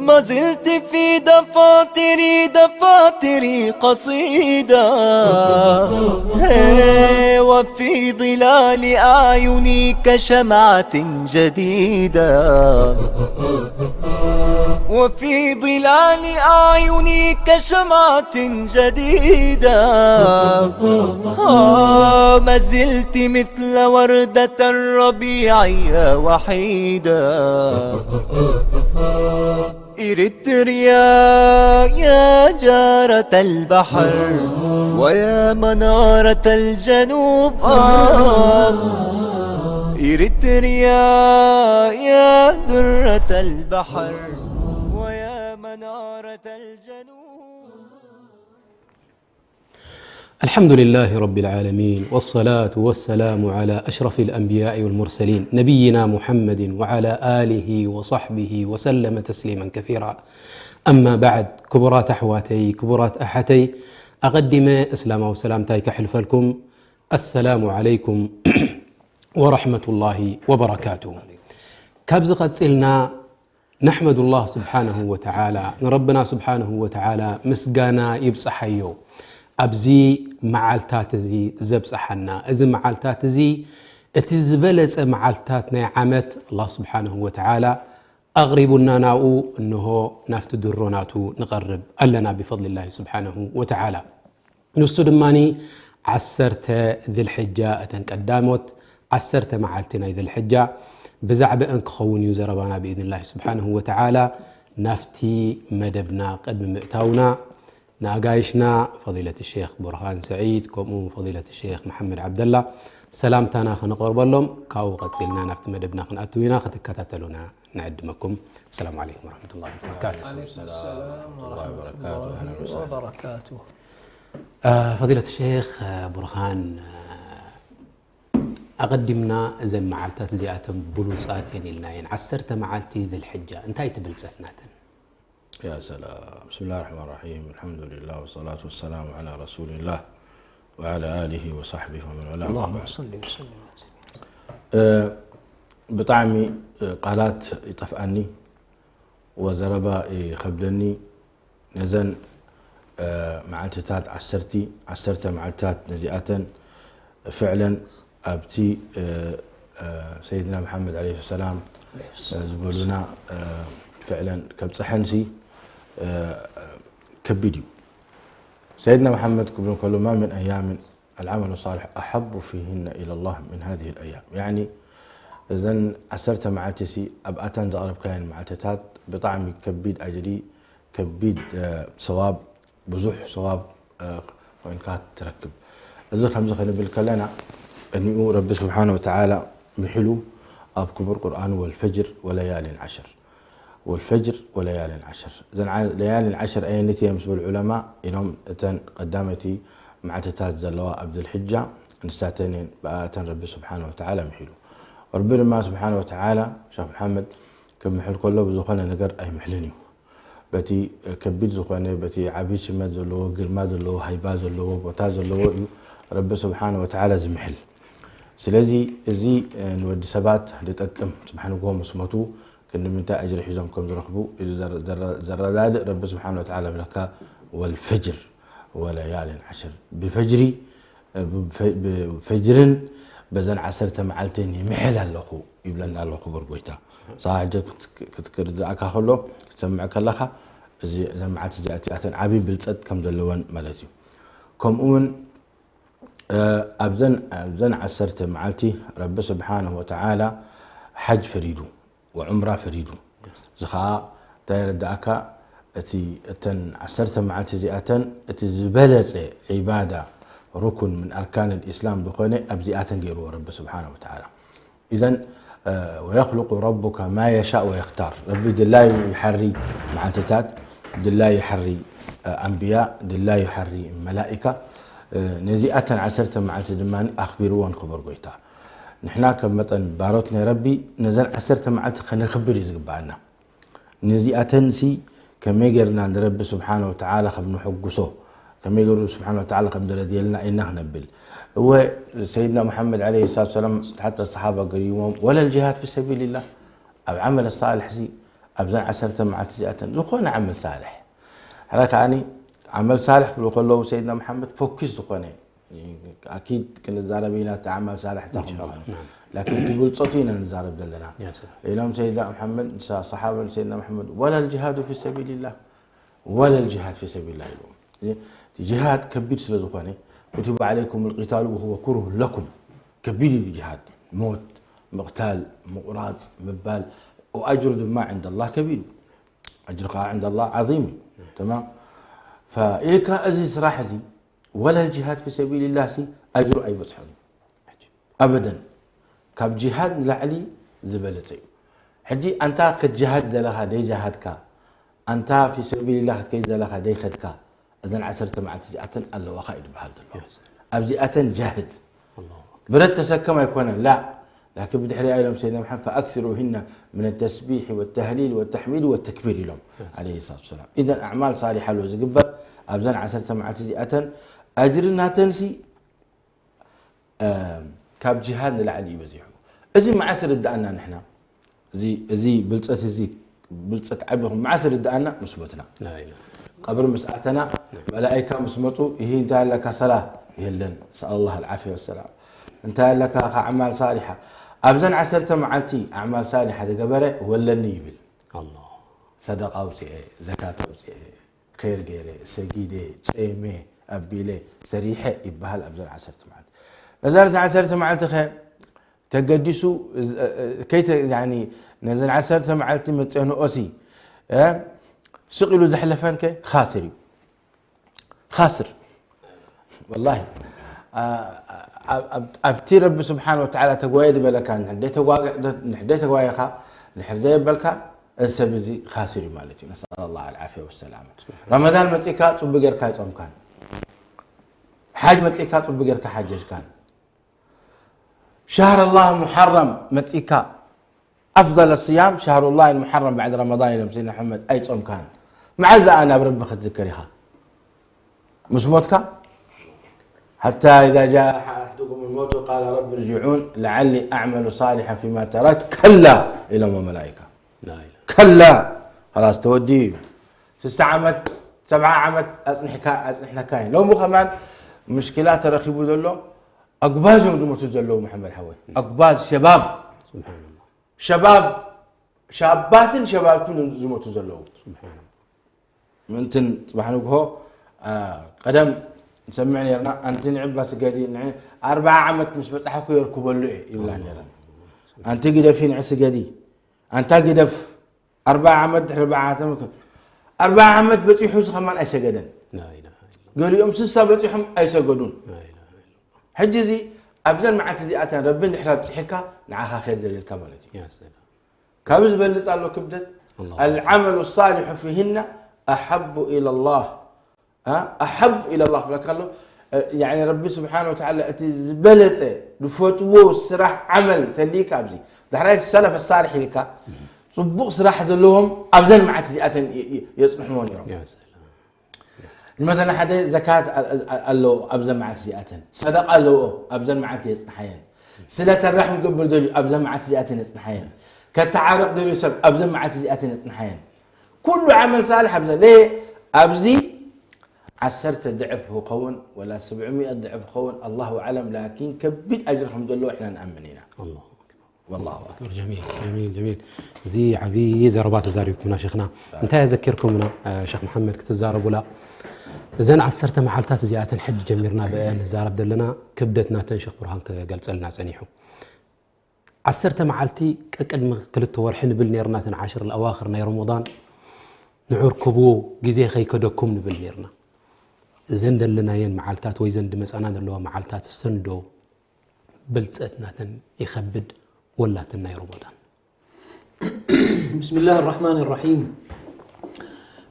ما زلت في دفاتري، دفاتري قصيدة، هي، وفي ظلال أعيني كشمعة جديدة، وفي ظلال أعيني كشمعة جديدة. آه، ما زلت مثل وردة الربيع يا وحيدة. إريتريا يا جارة البحر ويا منارة الجنوب، آه. إريتريا يا درة البحر ويا منارة الجنوب. الحمد لله رب العالمين، والصلاة والسلام على أشرف الأنبياء والمرسلين، نبينا محمد وعلى آله وصحبه وسلم تسليما كثيرا. أما بعد، ክቡራት ኣሕዋተይ፣ ክቡራት ኣሓተይ፣ ኣቐዲመ እስላማዊ ሰላምታይ ከሕልፈልኩም። السلام عليكم ورحمة الله وبركاته. ካብዚ ቀጺልና نحمد الله سبحانه وتعالى، ንረብና ስብሓንሁ ወተዓላ ምስጋና ይብጽሓዮ፣ ኣብዚ መዓልታት እዚ ዘብጽሓና። እዚ መዓልታት እዚ እቲ ዝበለጸ መዓልታት ናይ ዓመት ኣላህ ስብሓንሁ ወተዓላ ኣቕሪቡና ናብኡ፣ እንሆ ናብቲ ድሮ ናቱ ንቐርብ ኣለና ብፈድሊላሂ ስብሓንሁ ወተዓላ። ንሱ ድማኒ ዓሰርተ ዝልሕጃ፣ እተን ቀዳሞት ዓሰርተ መዓልቲ ናይ ዝልሕጃ ብዛዕባአን ክኸውን እዩ ዘረባና ብኢዝኒላሂ ስብሓንሁ ወተዓላ። ናብቲ መደብና ቅድሚ ምእታውና ንኣጋይሽና ፈዲለት ሼኽ ቡርሃን ሰዒድ ከምኡ እውን ፈዲለት ሼኽ መሓመድ ዓብደላ ሰላምታና ከነቐርበሎም፣ ካብኡ ቀጺልና ናብቲ መደብና ክንኣትው ኢና። ክትከታተሉና ንዕድመኩም። السلام عليكم ورحمة الله وبركاته. عليكم السلام ورحمة الله وبركاته. ፈዲለት ሼኽ ቡርሃን፣ ኣቐዲምና እዘን መዓልታት እዚኣተን ብሉጻት እየን ኢልና እየን። ዓሰርተ መዓልቲ ዝልሕጃ እንታይ እቲ ብልጸት ናተን? يا سلام. بسم الله الرحمن الرحيم. الحمد لله والصلاة والسلام على رسول الله وعلى آله وصحبه ومن والاه. اللهم صل وسلم. እ፣ ብጣዕሚ፣ እ፣ ቃላት ይጠፍኣኒ ወዘረባ ይኸብደኒ። ነዘን፣ እ፣ መዓልትታት ዓሰርተ፣ ዓሰርተ መዓልትታት ነዚኣተን ፍዕለን ኣብቲ፣ እ፣ እ፣ ሰይድና መሓመድ ዓለይሂ ሰላም፣ እ፣ ዝበሉና፣ እ፣ ፍዕለን ከብጽሐንሲ፣ እ፣ ከቢድ እዩ። ሰይድና መሓመድ ክብሉ ከሎ፣ ما من أيام العمل الصالح أحب فيهن إلى الله من هذه الأيام. ያዕኒ፣ እዘን ዓሰርተ መዓልቲ ሲ ኣብኣተን ዘቕረብካየን መዓልትታት ብጣዕሚ ከቢድ ኣጅሪ፣ ከቢድ፣ እ፣ ሰዋብ፣ ብዙሕ ሰዋብ፣ እ፣ ኮይንካ ትረክብ። እዚ ከምዚ ክንብል ከለና፣ ቅድሚኡ ረቢ ስብሓነ ወተዓላ ምሒሉ ኣብ ክቡር ቁርኣኑ ወልፈጅር ወለያሊን ዓሽር ወልፈጅር ወለያሊን ዓሽር። እዘን ዓ-፣ ለያሊን ዓሽር ኣየነቲ እየን ምስ በሉ ዑለማ ኢሎም፣ እተን ቀዳመይቲ መዓልትታት ዘለዋ ኣብ ዝልሕጃ ንሳተን እየን፣ ብኣተን ረቢ ስብሓነ ወተዓላ ምሒሉ። ረቢ ድማ ስብሓነ ወተዓላ፣ ሸኽ መሓመድ፣ ክምሕል ከሎ ብዝኾነ ነገር ኣይምሕልን እዩ። በቲ ከቢድ ዝኾነ፣ በቲ ዓብዪ ሽመት ዘለዎ፣ ግርማ ዘለዎ፣ ሃይባ ዘለዎ፣ ቦታ ዘለዎ እዩ ረቢ ስብሓነ ወተዓላ ዝምሕል። ስለዚ እዚ፣ እ፣ ንወዲ ሰባት ዝጠቅም፣ ጽባሕ ንግሆ ምስ ሞቱ ክንዲ ምንታይ ኣጅሪ ሒዞም ከም ዝረኽቡ እዩ ዘረ-፣ ዘረ-፣ ዘረዳድእ። ረቢ ስብሓነ ወተዓላ ብለካ፣ "ወልፈጅር ወለያሊን ዓሽር"፣ ብፈጅሪ፣ እ፣ ብፈ-፣ ብፈጅርን በዘን ዓሰርተ መዓልትን ይምሕል ኣለኹ ይብለና ኣሎ ክቡር ጎይታ። ንስኻ ሕጂ ክት-፣ ክት-፣ ክርድኣካ ከሎ፣ ክትሰምዕ ከለኻ፣ እዚ፣ እዘን መዓልቲ እዚኣተን ዓብዪ ብልጸት ከም ዘለወን ማለት እዩ። ከምኡ እውን እ፣ ኣብዘን፣ ኣብዘን ዓሰርተ መዓልቲ ረቢ ስብሓነሁ ወተዓላ ሓጅ ፈሪዱ፣ ወዑምራ ፈሪዱ። እዚ ኸዓ እንታይ የረድኣካ? እቲ፣ እተን ዓሰርተ መዓልቲ እዚኣተን እቲ ዝበለጸ ዒባዳ፣ ሩኩን ምን ኣርካን ልኢስላም ዝኾነ ኣብዚኣተን ገይርዎ ረቢ ስብሓነሁ ወተዓላ። ኢዘን፣ እ፣ ወየኽሉቁ ረቡከ ማ የሻእ ወየኽታር። ረቢ ድላዩ ይሓሪ መዓልትታት፣ ድላዩ ይሓሪ፣ እ፣ ኣንብያ፣ ድላዩ ይሓሪ መላኢካ። እ፣ ነዚኣተን ዓሰርተ መዓልቲ ድማ ኣኽቢርወን ክቡር ጎይታ። ንሕና ከም መጠን ባሮት ናይ ረቢ ነዘን ዓሰርተ መዓልቲ ከነኽብር እዩ ዝግብኣና። ነዚኣተንሲ ከመይ ጌርና ንረቢ ስብሓነ ወተዓላ ከም ንሕጉሶ፣ ከመይ ገይሩ ስብሓነ ወተዓላ ከም ዝረድየልና ኢና ክነብል። እወ፣ ሰይድና ሙሓመድ ዓለይሂ ሰላቱ ወሰላም ተሓተ ሰሓባ ገሪሞም፣ "ወለል ጅሃድ ፊ ሰቢልላህ?" ኣብ ዓመል ሳልሕ ሲ ኣብዘን ዓሰርተ መዓልቲ እዚኣተን ዝኾነ ዓመል ሳልሕ፣ ሕራ ከዓኒ ዓመል ሳልሕ ክብሉ ከለዉ ሰይድና መሓመድ ፎኪስ ዝኾነ ኣኪድ ክንዛረብ ኢና፣ እቲ ኣዕማል ሳልሕ እንታይ ከም ዝኾነ። ላኪን እቲ ብልፀቱ ኢና ንዛረብ ዘለና። ኢሎም ሰይድና መሓመድ፣ ሰሓባ ንሰይድና መሓመድ፣ "ወለል ጅሃዱ ፊ ሰቢልላህ፣ ወለል ጅሃድ ፊ ሰቢልላህ" ኢልዎም። እቲ ጅሃድ ከቢድ ስለ ዝኾነ፣ "ኩቲበ ዓለይኩም ልቂታሉ ወሁወ ኩርሁን ለኩም"፣ ከቢድ እዩ ጅሃድ፣ ሞት፣ ምቕታል፣ ምቑራፅ፣ ምባል፣ ወኣጅሩ ድማ ዕንደ ላህ ከቢድ እዩ። ኣጅሩ ከዓ ዕንደ ላህ ዓዚም እዩ። ተማም። ፈኢልካ እዚ ስራሕ እዚ፣ ወለል ጅሃድ ፊ ሰቢልላህ ሲ ኣጅሩ ኣይበፅሖን እዩ። ኣበደን። ካብ ጅሃድ ንላዕሊ ዝበለፀ እዩ። ሕጂ ኣንታ ክትጅሃድ ዘለኻ ደይጀሃድካ፣ ኣንታ ፊ ሰቢልላህ ክትከይድ ዘለኻ ደይኸድካ፣ እዘን ዓሰርተ መዓልቲ እዚኣተን ኣለዋኻ እዩ ዝበሃል ዘሎ። ኣብዚኣተን ጃህድ። ብረት ተሰከም ኣይኮነን፣ ላ። ላኪን ብድሕሪኣ ኢሎም ሰይድና መሓመድ፣ "ፈኣክሲሩ ሂና ምን ተስቢሕ ወተህሊል ወተሕሚድ ወተክቢር" ኢሎም፣ ዓለይሂ ሰላቱ ወሰላም። ኢዘን ኣዕማል ሳሊሓ ኣሎ ዝግበር ኣብዘን ዓሰርተ መዓልቲ እዚኣተን፣ ኣጅሪ ናተንሲ፣ እ፣ ካብ ጅሃድ ንላዕሊ እዩ በዚሑ። እዚ መዓስ ርድኣና ንሕና? እዚ፣ እዚ ብልጸት እዚ፣ ብልጸት ዓቢ ይኹን መዓስ ርድኣና? ምስ ሞትና። ላኢላሃ። ቀብሪ ምስ ኣተና፣ መላኢካ ምስ መጹ፣ "ይሂ እንታይ ኣለካ ሰላ?" የለን። ነስኣሉላህ ኣልዓፍያ ወሰላም። "እንታይ ኣለካ ከ ኣዕማል ሳሊሓ?" ኣብዘን ዓሰርተ መዓልቲ ኣዕማል ሳሊሓ ዝገበረ ወለኒ ይብል። ኣላህ። ሰደቃ ኣውፅኤ፣ ዘካት ኣውፅኤ፣ ኸይር ገይረ፣ ሰጊደ፣ ጸይመ፣ ኣቢለ፣ ሰሪሐ ይበሃል ኣብዘን ዓሰርተ መዓልቲ። ነዘን ዓሰርተ መዓልቲ ኸ ተገዲሱ፣ እ፣ እ፣ ከይተ-፣ ያኒ፣ ነዘን ዓሰርተ መዓልቲ መጸንኦሲ፣ እ፣ ስቕ ኢሉ ዘሕለፈን ከ ኻስር እዩ። ኻስር። ወላሂ፣ ኣ-፣ ኣብ-፣ ኣብ-፣ ኣብቲ ረቢ ስብሓን ወተዓላ ተጓየ ዝበለካ፣ እንድሕር ደይተጓገ-፣ እንድሕር ደይተጓየኻ፣ እንድሕር ዘየበልካ፣ እዚ ሰብ እዚ ኻስር እዩ ማለት እዩ። ነስኣል ኣላህ ኣልዓፍያ ወሰላማ። ረመዳን መጺእካ፣ ጽቡቅ ጌርካ ኣይጾምካን። ሓጅ መጺእካ፣ ጽቡቅ ጌርካ ሓጀጅካን። ሸህር ኣላህ ሙሓረም መጺእካ፣ ኣፍደል ስያም ሸህሩላህ ሙሓረም ባዕድ ረመዳን ኢሎም ሰይድና መሓመድ ኣይጾምካን። መዓዝ ደኣ ናብ ረቢ ክትዝክር ኢኻ? ምስ ሞትካ? ሓታ ኢዛ ጃእ ኣሓድኩም ልመውቱ ቃለ ረቢ ርጅዑን ለዓሊ ኣዕመሉ ሳሊሓ ፊማ ተረክት፣ ከላ ኢሎሞ መላኢካ። ላኢላሃ። ከላ፣ ኸላስ ተወዲኡ እዩ። ስሳ ዓመት፣ ሰብዓ ዓመት ኣጽኒሕካ፣ ኣጽኒሕናካ እዩ። ሎሚ ኸማን ምሽኪላ ተረኺቡ ዘሎ፣ ኣጉባዝ እዮም ዝሞቱ ዘለዉ፣ መሓመድ ሓወይ። ኣጉባዝ፣ ሸባብ። ስብሓንላህ። ሸባብ፣ ሻባትን ሸባብትን ዝሞቱ ዘለዉ። ስብሓንላህ። ምእንትን ጽባሕ ንግሆ፣ ኣ፣ ቀደም ንሰምዕ ነርና፣ ኣንቲ ንዕባ ስገዲ፣ ንዕ-፣ ኣርብዓ ዓመት ምስ በጻሕኩ የርኩበሉ እየ ይብላ ነረን። ኣንቲ ግደፊ ንዕ ስገዲ፣ ኣንታ ግደፍ፣ ኣርባ ዓመት ድሕሪ ኣርባ ዓመት፣ ኣርባ ዓመት በጺሑ እዚ ከማን ኣይሰገደን። ላኢላሃ ኢላ። ገሊኦም ስሳ በጺሖም ኣይሰገዱን። ላኢላሃ ኢላ። ሕጂ እዚ ኣብዘን መዓልቲ እዚኣተን ረቢ እንድሕር ኣብጺሕካ ንዓኻ ኸይር ዘልየልካ ማለት እዩ። ያ ሰላም። ካብዚ ዝበልጽ ኣሎ ክብደት? ኣላሁ ኣልዓመሉ ሳሊሑ ፊሂና ኣሓቡ ኢለላህ። ኣ፣ ኣሓብ ኢለላህ ክብለካ ኣሎ። እ፣ ያኒ ረቢ ስብሓን ወተዓላ እቲ ዝበለጸ ዝፈትዎ ስራሕ ዓመል ተልይካ ኣብዚ። ዳሕራይ ሰለፈ ሳልሕ ኢልካ፣ ጽቡቕ ስራሕ ዘለዎም ኣብዘን መዓልቲ እዚኣተን የ-፣ የ-፣ የጽንሕዎ ነይሮም። ያ ሰላም። ንመሰለ ሓደ ዘካት ኣ-፣ ኣ-፣ ኣለዎ ኣብዘን መዓልቲ እዚኣተን። ሰደቃ ኣለዎ ኣብዘን መዓልቲ የጽንሓየን። ስለተ ራሕም ክገብር ደልዩ ኣብዘን መዓልቲ እዚኣተን የጽንሓየን። ከተዓርቕ ደልዩ ሰብ ኣብዘን መዓልቲ እዚኣተን የጽንሓየን። ኩሉ ዓመል ሳልሕ ኣብዘን፣ ለየ ኣብዚ ዓሰርተ ድዕፍ ክኸውን ወላ ሰብዕሚእቲ ድዕፍ ክኸውን ኣላሁ ኣዕለም፣ ላኪን ከቢድ ኣጅሪ ከም ዘለዎ እሕና ንኣምን ኢና። ኣላሁ ኣክበር። ወላሁ ኣክበር። ጀሚል፣ ጀሚል፣ ጀሚል። እዚ ዓብዪ ዘረባ ተዛሪብኩምና ሸኽና። እንታይ ኣዘኪርኩምና፣ እ፣ ሸኽ መሓመድ ክትዛረቡላ? እዘን ዓሰርተ መዓልታት እዚኣተን ሕጂ ጀሚርና ብአን ንዛረብ ዘለና ክብደት ናተን ሸኽ ብርሃን ክገልጸልና ጸኒሑ። ዓሰርተ መዓልቲ ቀቅድሚ ክልተ ወርሒ ንብል ኔርና፣ እተን ዓሽር ኣዋኽር ናይ ረመዳን ንዑ ርክብዎ፣ ግዜ ከይከደኩም ንብል ኔርና። እዘን ዘለናየን መዓልታት ወይ እዘን ድመጻና ዘለዋ መዓልታት እሰን ዶ ብልጸት ናተን ይኸብድ ወላ እተን ናይ ረመዳን? بسم الله الرحمن الرحيم.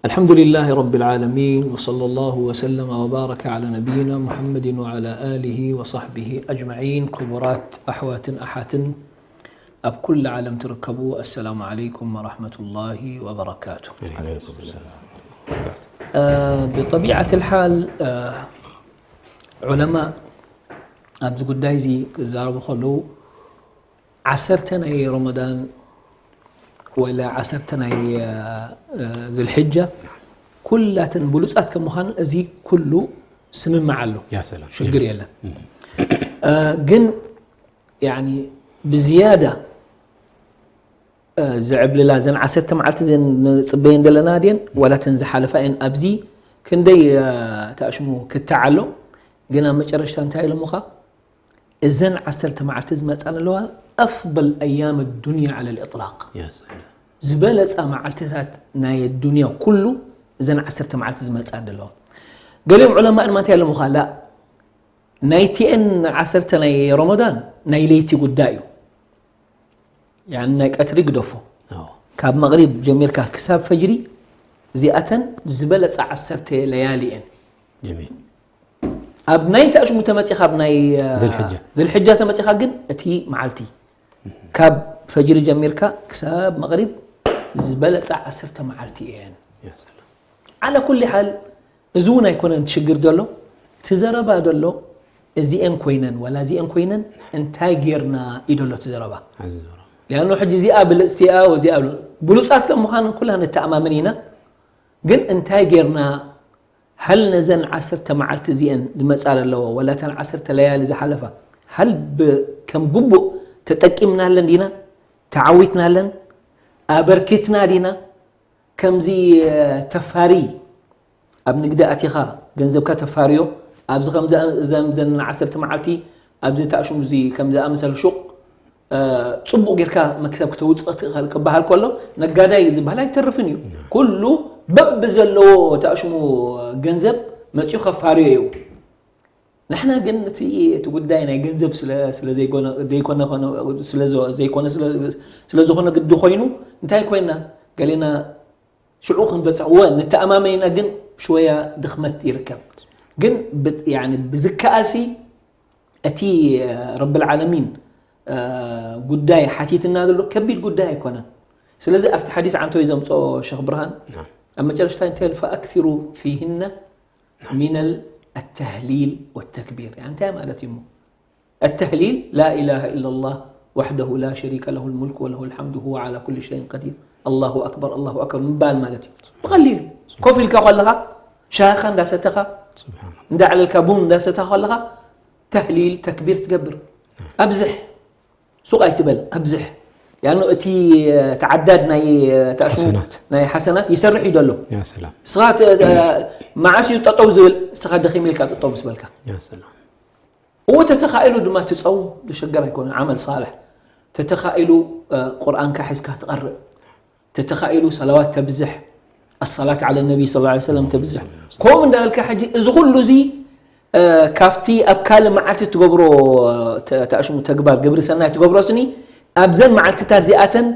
الحمد لله رب العالمين، وصلى الله وسلم وبارك على نبينا محمد وعلى آله وصحبه أجمعين. ክቡራት ኣሕዋትን ኣሓትን ኣብ ኩሉ ዓለም ትርከቡ፣ السلام عليكم ورحمة الله وبركاته. ብጠቢዓት ልሓል ዑለማ ኣብዚ ጉዳይ እዚ ክዛረቡ ከለዉ ዓሰርተ ናይ ረመዳን ወላ ዓሰርተ ናይ ذልሕጃ ኩላተን ብሉፃት ከም ምዃን እዚ ኩሉ ስምምዕ ኣሎ። ሽግር የለን። ግን ያኒ ብዝያዳ ዘዕብልላ እዘን ዓሰርተ መዓልቲ እዘን ንፅበየን ዘለና ድየን ዋላ ተን ዝሓለፋ እየን? ኣብዚ ክንደይ ተኣሽሙ ክትዓሎ ግን ኣብ መጨረሽታ እንታይ ኢሎምኻ? እዘን ዓሰርተ መዓልቲ ዝመፃን ኣለዋ ኣፍضል ኣያም ዱንያ ዓለ ልእጥላቅ ዝበለፃ መዓልትታት ናይ ዱንያ ኩሉ እዘን ዓሰርተ መዓልቲ ዝመፃ ኣለዋ። ገሊኦም ዑለማ ድማ እንታይ ኣለምኻ ላ ናይቲኤን ዓሰርተ ናይ ረመዳን ናይ ለይቲ ጉዳይ እዩ። ያን ናይ ቀትሪ ግደፎ ካብ መቕሪብ ጀሚርካ ክሳብ ፈጅሪ እዚኣተን ዝበለፃ ዓሰርተ ለያሊ እየን። ኣብ ናይ ተኣሽሙ ተመፂኻ ኣብ ናይ ዝልሕጃ ተመፂኻ ግን እቲ መዓልቲ ካብ ፈጅሪ ጀሚርካ ክሳብ መቕሪብ ዝበለፃ ዓሰርተ መዓልቲ እየን። ዓላ ኩሊ ሓል እዚ እውን ኣይኮነን ሽግር ዘሎ እቲ ዘረባ ዘሎ እዚኤን ኮይነን ዋላ እዚኤን ኮይነን እንታይ ጌርና እዩ ዘሎ እቲ ዘረባ። ሊኣኑ ሕጂ እዚኣ ብልፅቲኣ እዚኣ ብሉፃት ከም ምዃን ኩላ ንተኣማምን ኢና። ግን እንታይ ጌርና ሃል ነዘን ዓሰርተ መዓልቲ እዚኤን ዝመፃ ዘለዎ ወላ ተን ዓሰርተ ለያሊ ዝሓለፋ ሃል ከም ግቡእ ተጠቂምናለን ዲና? ተዓዊትናለን? ኣበርኪትና ዲና? ከምዚ ተፋሪ ኣብ ንግዲ ኣቲኻ ገንዘብካ ተፋርዮ ኣብዚ ከምዘን ዓሰርተ መዓልቲ ኣብዚ ተኣሽሙ እዚ ከምዝኣመሰለ ሹቕ ፅቡቕ ጌርካ መክሰብ ክተውፅእ ትኽእል ክበሃል ከሎ ነጋዳይ ዝበሃል ኣይተርፍን እዩ። ኩሉ በብዘለዎ ተኣሽሙ ገንዘብ መፂኡ ከፋርዮ እዩ። ንሕና ግን እቲ እቲ ጉዳይ ናይ ገንዘብ ስለ ስለ ዘይኮነ ዘይኮነ ስለ ዘይኮነ ስለ ዝኾነ ግዲ ኮይኑ እንታይ ኮይና ገሌና ሽዑ ክንበፅሕ እወ ንተኣማመን ኢና ግን ሽወያ ድኽመት ይርከብ። ግን ብዝከኣልሲ እቲ ረብል ዓለሚን ጉዳይ ሓቲትና ዘሎ ከቢድ ጉዳይ ኣይኮነን። ስለዚ ኣብቲ ሓዲስ ዓንቶ እዩ ዘምፅኦ ሸኽ ብርሃን ኣብ መጨረሽታ እንታይ ኢሉ ፈኣክሲሩ ፊህነ ሚነል ኣተህሊል ወተክቢር እንታይ ማለት እዩ እሞ ኣተህሊል ላኢላሃ ኢለላህ ወሕደሁ ላ ሸሪከ ለሁ ልሙልክ ወለሁ ልሓምዱ ሁወ ዓላ ኩሊ ሸይን ቀዲር ኣላሁ ኣክበር ኣላሁ ኣክበር ምባል ማለት እዩ። ብቐሊሉ ኮፍ ኢልካ ከለኻ ሻህኻ እንዳሰተኻ እንዳዕለልካ ቡን እንዳሰተኻ ከለኻ ተህሊል ተክቢር ትገብር። ኣብዝሕ ሱቕ ኣይትበል ኣብዝሕ ያኑ እቲ ተዓዳድ ናይ ተኣሽሙ ናይ ሓሰናት ይሰርሕ እዩ ዘሎ። ንስኻ መዓስ እዩ ጠጠው ዝብል እስኻ ደኺም ኢልካ ጠጠው ምስ በልካ እዎ ተተኻኢሉ ድማ ትፀው ዝሸገር ኣይኮነ ዓመል ሳልሕ ተተኻኢሉ ቁርኣንካ ሒዝካ ትቐርእ ተተኻኢሉ ሰላዋት ተብዝሕ ኣሰላት ዓለ ነቢ ስ ሰለም ተብዝሕ ከምኡ እንዳበልካ ሕጂ እዚ ኩሉ እዚ ካብቲ ኣብ ካልእ መዓልቲ ትገብሮ ተኣሽሙ ተግባር ግብሪ ሰናይ ትገብሮ ስኒ ኣብዘን መዓልትታት እዚኣተን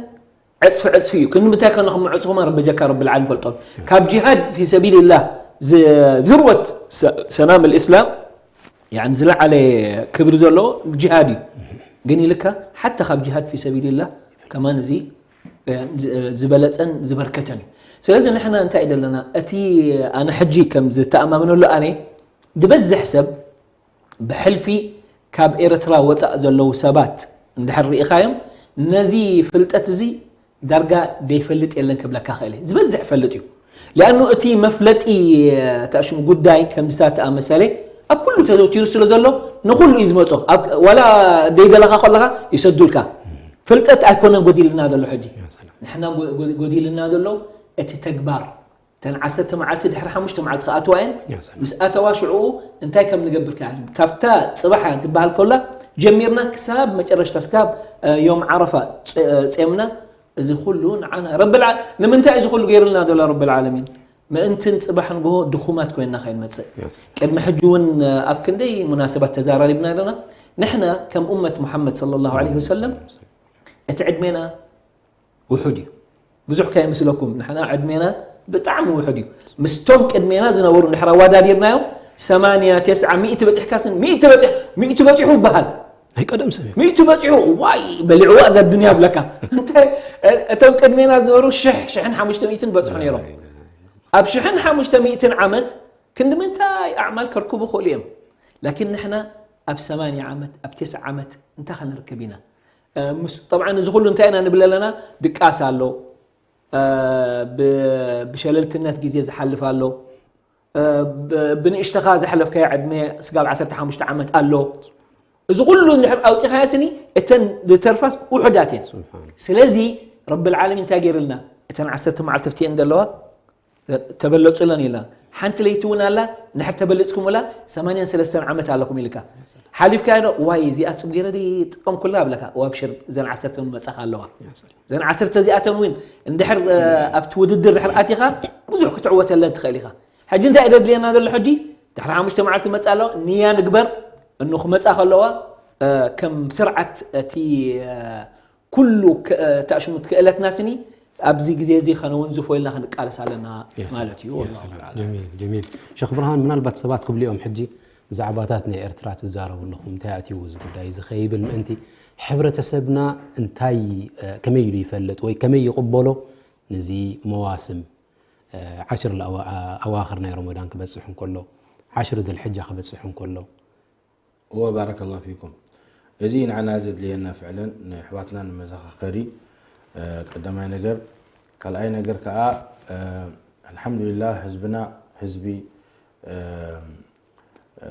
ዕፅፊ ዕፅፊ እዩ። ክንምንታይ ከለኹም ዕፅኹማ ረቢ ጀካ ረቢ ልዓለም ፈልጦም ካብ ጂሃድ ፊ ሰቢልላህ ዝርወት ሰናም ልእስላም ዝለዓለ ክብሪ ዘለዎ ጅሃድ እዩ። ግን ኢልካ ሓታ ካብ ጅሃድ ፊ ሰቢልላህ ከማን እዚ ዝበለፀን ዝበርከተን እዩ። ስለዚ ንሕና እንታይ ዘለና እቲ ኣነ ሕጂ ከም ዝተኣማምነሉ ኣነ ዝበዝሕ ሰብ ብሕልፊ ካብ ኤርትራ ወፃእ ዘለዉ ሰባት እንድሕር ርኢኻዮም ነዚ ፍልጠት እዚ ዳርጋ ደይፈልጥ የለን ክብለካ ኽእል ዝበዝሕ ፈልጥ እዩ። ሊኣኑ እቲ መፍለጢ ተእሽሙ ጉዳይ ከምዝታ ተኣመሰለ ኣብ ኩሉ ተዘውቲሩ ስለ ዘሎ ንኹሉ እዩ ዝመፆ። ዋላ ደይደለኻ ከለኻ ይሰዱልካ። ፍልጠት ኣይኮነን ጎዲልና ዘሎ ሕጂ ንሕና ጎዲልና ዘሎ እቲ ተግባር ተን ዓሰርተ መዓልቲ ድሕሪ ሓሙሽተ መዓልቲ ክኣትዋ እየን። ምስ ኣተዋ ሽዑ እንታይ ከም ንገብር ከ ካብታ ፅባሓ ትበሃል ከላ ጀሚርና ክሳብ መጨረሽታ ስካብ ዮም ዓረፋ ፀምና እዚ ኩሉ ንዓና ረብል ንምንታይ እዚ ኩሉ ገይሩልና ዘሎ ረብል ዓለሚን ምእንትን ፅባሕ ንግሆ ድኹማት ኮይንና ከይንመፅእ ቅድሚ ሕጂ እውን ኣብ ክንደይ ሙናሰባት ተዛራሪብና ኣለና። ንሕና ከም ኡመት ሙሓመድ ሰለላሁ ዐለይሂ ወሰለም እቲ ዕድሜና ውሑድ እዩ። ብዙሕ ከየምስለኩም ንሕና ዕድሜና ብጣዕሚ ውሕድ እዩ። ምስቶም ቅድሜና ዝነበሩ እንድሕር ኣወዳዲርናዮም፣ ሰማንያ፣ ተስዓ፣ ሚእቲ በፂሕካስ፣ ሚእቲ በፂሕ-፣ ሚእቲ በፂሑ ይበሃል። ናይ ቀደም ሰብ እዩ። ሚእቲ በፂሑ፣ ዋይ፣ በሊዕዋ እዛ ዱንያ ብለካ። እንታይ፣ እቶም ቅድሜና ዝነበሩ ሽሕ፣ ሽሕን ሓሙሽተ ሚእትን በፅሑ ነይሮም። ኣብ ሽሕን ሓሙሽተ ሚእትን ዓመት ክንዲ ምንታይ ኣዕማል ከርክቡ ክእሉ እዮም። ላኪን ንሕና ኣብ ሰማንያ ዓመት፣ ኣብ ተስዓ ዓመት እንታይ ከነርክብ ኢና? እ፣ ምስ-፣ ጠብዓን እዚ ኩሉ እንታይ ኢና ንብል ኣለና? ድቃስ ኣሎ፣ እ፣ ብ-፣ ብሸለልትነት ግዜ ዝሓልፍ ኣሎ፣ እ፣ ብ-፣ ብንእሽተኻ ዘሕለፍካዮ ዕድመ ስጋብ ዓሰርተ ሓሙሽተ ዓመት ኣሎ። እዚ ኩሉ እንድሕር ኣውፂኻዮ ስኒ፣ እተን ዝተርፋስ ውሑዳት እየን። ስብሓን። ስለዚ ረብል ዓለሚን እንታይ ገይሩልና? እተን ዓሰርተ መዓልቲ ኣብቲ እየን ዘለዋ፣ ተበለፁለን ኢልና። ሓንቲ ለይቲ እውን ኣላ፣ እንድሕር ተበሊፅኩምላ፣ ሰማንያን ሰለስተን ዓመት ኣለኹም ኢልካ። ሓሊፍካዮ ዶ? ዋይ፣ እዚኣ ስጡም ገይረ ድየ ይጥቀምኩላ? ኣብለካ። ወኣብሽር፣ እዘን ዓሰርተ እውን መፃኻ ኣለዋ። እዘን ዓሰርተ እዚኣተን እውን እንድሕር፣ እ፣ ኣብቲ ውድድር ድሕር ኣቲኻ፣ ብዙሕ ክትዕወተለን ትኽእል ኢኻ። ሕጂ እንታይ እዩ ዘድልየና ዘሎ? ሕጂ ድሕሪ ሓሙሽተ መዓልቲ መፃ ኣለዋ፣ ንያ ንግበር። እኑ ክመፃ ከለዋ፣ እ፣ ከም ስርዓት እቲ፣ እ፣ ኩሉ ክ-፣ እ፣ ተኣሽሙት ክእለትና ስኒ ኣብዚ ግዜ እዚ ከነወንዝፎ ኢልና ክንቃለስ ኣለና ያ ሰላም፣ ማለት እዩ። ያ ወላሁ ሰላም። ተዓላ። ጀሚል፣ ጀሚል። ሸኽ ብርሃን፣ ምናልባት ሰባት ክብሉ እዮም ሕጂ ብዛዕባታት ናይ ኤርትራ ትዛረቡ ኣለኹም፣ እንታይ ኣትይዎ እዚ ጉዳይ እዚ ከይብል ምእንቲ፣ ሕብረተሰብና እንታይ፣ እ፣ ከመይ ኢሉ ይፈልጥ ወይ ከመይ ይቕበሎ ነዚ መዋስም፣ እ፣ ዓሽር ለኣዋ-፣ ኣዋኽር ናይ ረመዳን ክበጽሕ እንከሎ፣ ዓሽር ድልሕጃ ክበጽሕ እንከሎ? እወ፣ ባረከላሁ ፊኩም። እዚ ንዓና ዘድልየና ፍዕለን ንኣሕዋትና ንመዘኻኸሪ፣ እ፣ ቀዳማይ ነገር። ካልኣይ ነገር ከኣ፣ እ፣ ኣልሓምዱሊላህ ህዝብና ህዝቢ፣ እ፣ እ፣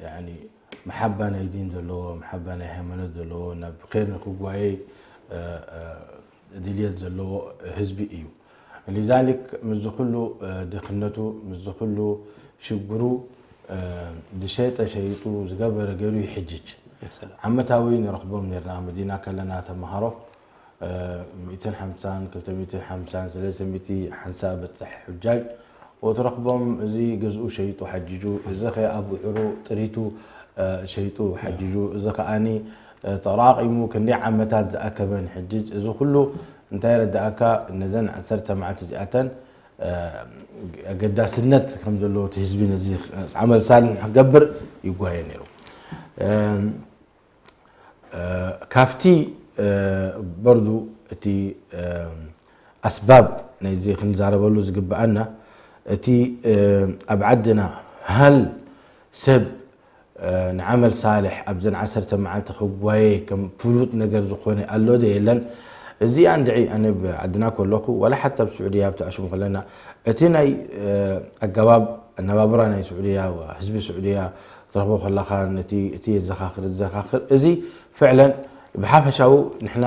ያኒ መሓባ ናይ ዲን ዘለዎ፣ መሓባ ናይ ሃይማኖት ዘለዎ፣ ናብ ኸይር ንክጓየይ፣ እ፣ እ፣ ድልየት ዘለዎ ህዝቢ እዩ። ሊዛሊክ ምስዚ ኩሉ፣ እ፣ ድኽነቱ፣ ምስዚ ኩሉ ሽግሩ፣ እ፣ ዝሸጠ ሸይጡ፣ ዝገበረ ገይሩ ይሕጅጅ። ያ ሰላም። ዓመታዊ ንረኽቦም ነርና፣ መዲና ከለና ተምሃሮ፣ እ፣ ሚእትን ሓምሳን፣ ክልተ ሚእትን ሓምሳን፣ ሰለስተ ሚእቲ ሓንሳእ በጽሕ ሑጃጅ ወትረኽቦም። እዚ ገዝኡ ሸይጡ ሓጂጁ፣ እዚ ኸ ኣብ ውዕሩ ጥሪቱ፣ እ፣ ሸይጡ ሓጂጁ፣ እዚ ከኣኒ፣ እ፣ ተራቒሙ ክንደይ ዓመታት ዝኣከበ ንሕጅጅ። እዚ ኩሉ እንታይ ረዳእካ? ነዘን ዓሰርተ መዓልቲ እዚኣተን፣ እ፣ ኣገዳስነት ከም ዘለዎ እቲ ህዝቢ ነዚ ዓመል ሳልሕ ክገብር ይጓየ ነይሩ። እ፣ እ፣ ካብቲ፣ እ፣ በርዱ እቲ፣ እ፣ ኣስባብ ናይዚ ክንዛረበሉ ዝግብኣና፣ እቲ፣ እ፣ ኣብ ዓድና ሃል ሰብ፣ እ፣ ንዓመል ሳልሕ ኣብዘን ዓሰርተ መዓልቲ ክጓየ ከም ፍሉጥ ነገር ዝኾነ ኣሎ ዶ የለን? እዚኣ እንድዒ ኣነ ኣብ ዓድና ከለኹ፣ ዋላ ሓታ ኣብ ስዑድያ፣ ኣብቲ ኣሽሙ ከለና፣ እቲ ናይ፣ እ፣ ኣገባብ ኣነባብራ ናይ ስዑድያ፣ ህዝቢ ስዑድያ ክትረኽቦ ከለኻ፣ ነቲ፣ እቲ የዘኻኽር፣ ዘዘኻኽር፣ እዚ ፍዕለን ብሓፈሻዊ ንሕና፣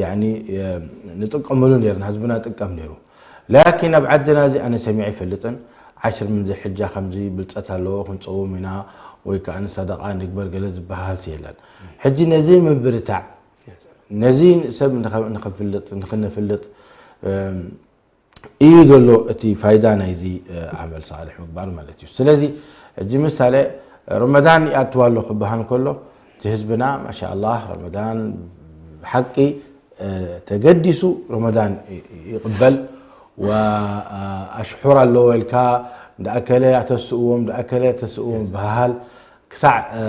ያኒ፣ እ፣ ንጥቀመሉ ነርና፣ ህዝብና ይጥቀም ነይሩ። ላኪን ኣብ ዓድና እዚ ኣነ ሰሚዐ ኣይፈልጥን። ዓሽር ምን ዝልሕጃ ከምዚ ብልጸት ኣለዎ፣ ክንጸውም ኢና፣ ወይ ከኣ ንሰደቓ ንግበር ገለ ዝበሃልሲ የለን። ሕጂ ነዚ ምብርታዕ፣ ነዚ ሰብ ንኸ-፣ ንኸፍልጥ፣ ንኽንፍልጥ፣ እም፣ እዩ ዘሎ እቲ ፋይዳ ናይዚ፣ እ፣ ዓመል ሳልሕ ምግባር ማለት እዩ። ስለዚ ሕጂ ምሳሌ ረመዳን ይኣትዋ ኣሎ ክበሃል ከሎ፣ እቲ ህዝብና ማሻኣላህ ረመዳን ብሓቂ፣ እ፣ ተገዲሱ ረመዳን ይ-፣ ይቕበል። ወኣሽሑር ኣለዎ ኢልካ፣ ደኣከለ ኣተስእዎም፣ ደኣከለ ኣተስእዎም በሃል። ክሳዕ፣ እ፣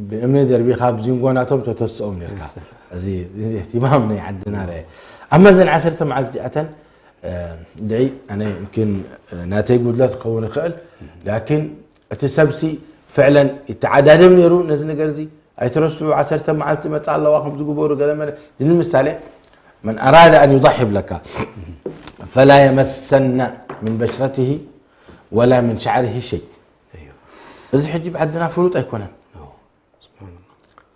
ብእምኒ ደርቢኻ ብዚንጎ ናቶም ተተስኦም ነርካ። እዚ፣ እዚ እህትማም ናይ ዓድና ርአ። ኣማ እዘን ዓሰርተ መዓልቲ እዚኣተን፣ እ፣ ድዒ ኣነ፣ يمكن፣ እ፣ ናተይ ጉድለት ክኸውን ይኽእል፣ ላኪን እቲ ሰብሲ ፍዕለን ይተዓዳደም ነይሩ ነዚ ነገር እዚ። ኣይትረስዑ፣ ዓሰርተ መዓልቲ መጻ ኣለዋ፣ ከም ዝግበሩ ገለ መለ። እዚ ንምሳሌ፣ من أراد أن يضحي ብለካ، فلا يمسن من بشرته ولا من شعره شيء። እዚ ሕጂ ብዓድና ፍሉጥ ኣይኮነን።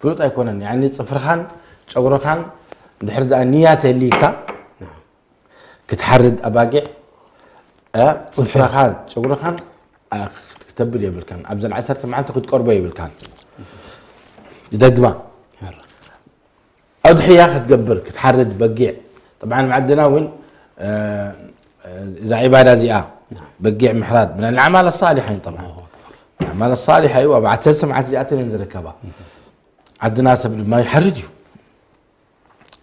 ፍሉጥ ኣይኮነን። ያኒ ጽፍርኻን ጨጉርኻን ድሕሪ ደኣ ንያ ተልይካ ክትሓርድ ኣባጊዕ፣ እ፣ ጽፍርኻን ጨጉርኻን፣ እ፣ ክተብል የብልካን። ኣብዘን ዓሰርተ መዓልቲ ክትቀርቦ የብልካን። ይደግማ። ኣድሕያ ክትገብር፣ ክትሓርድ በጊዕ። طبعا ኣብ ዓድና እውን፣ እ፣ እዛ ዒባዳ እዚኣ፣ በጊዕ ምሕራድ፣ من الأعمال الصالحة እዩ طبعا። ኣዕማል ሳሊሓ እዩ። ኣብ ዓሰርተ መዓልቲ እዚኣተን እየን ዝርከባ። ዓድና ሰብ ድማ ይሓርድ እዩ።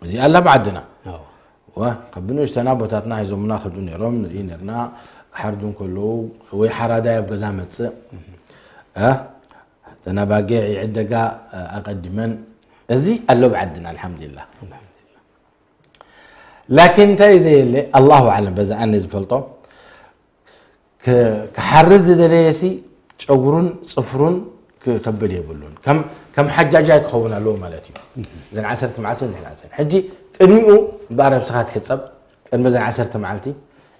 እዚኣ ኣላ ኣብ ዓድና። ኣዎ። ዋ ካብ ንእሽተና ቦታትና ሒዞምና ከዱ ነይሮም ንርኢ ነርና። ክሓርዱ እንከለዉ ወይ ሓራዳይ ኣብ ገዛ መፅእ እ፣ እተን ኣባጊዕ ይዕደጋ ኣቐዲመን። እዚ ኣሎ ብዓድና ኣልሓምዱሊላህ። ላኪን እንታይ እዩ ዘየለ ኣላሁ ኣዕለም በዛ ኣነ ዝፈልጦ ክሓርድ ዝደለየሲ ጨጉሩን ፅፍሩን ክከብል የብሉን። ከም ሓጃጃይ ክኸውን ኣለዎ ማለት እዩ። እዘን ዓሰርተ መዓልቲ እዚን ዓሰርተ ሕጂ ቅድሚኡ እምበኣር ነብስኻ ትሕፀብ። ቅድሚ እዘን ዓሰርተ መዓልቲ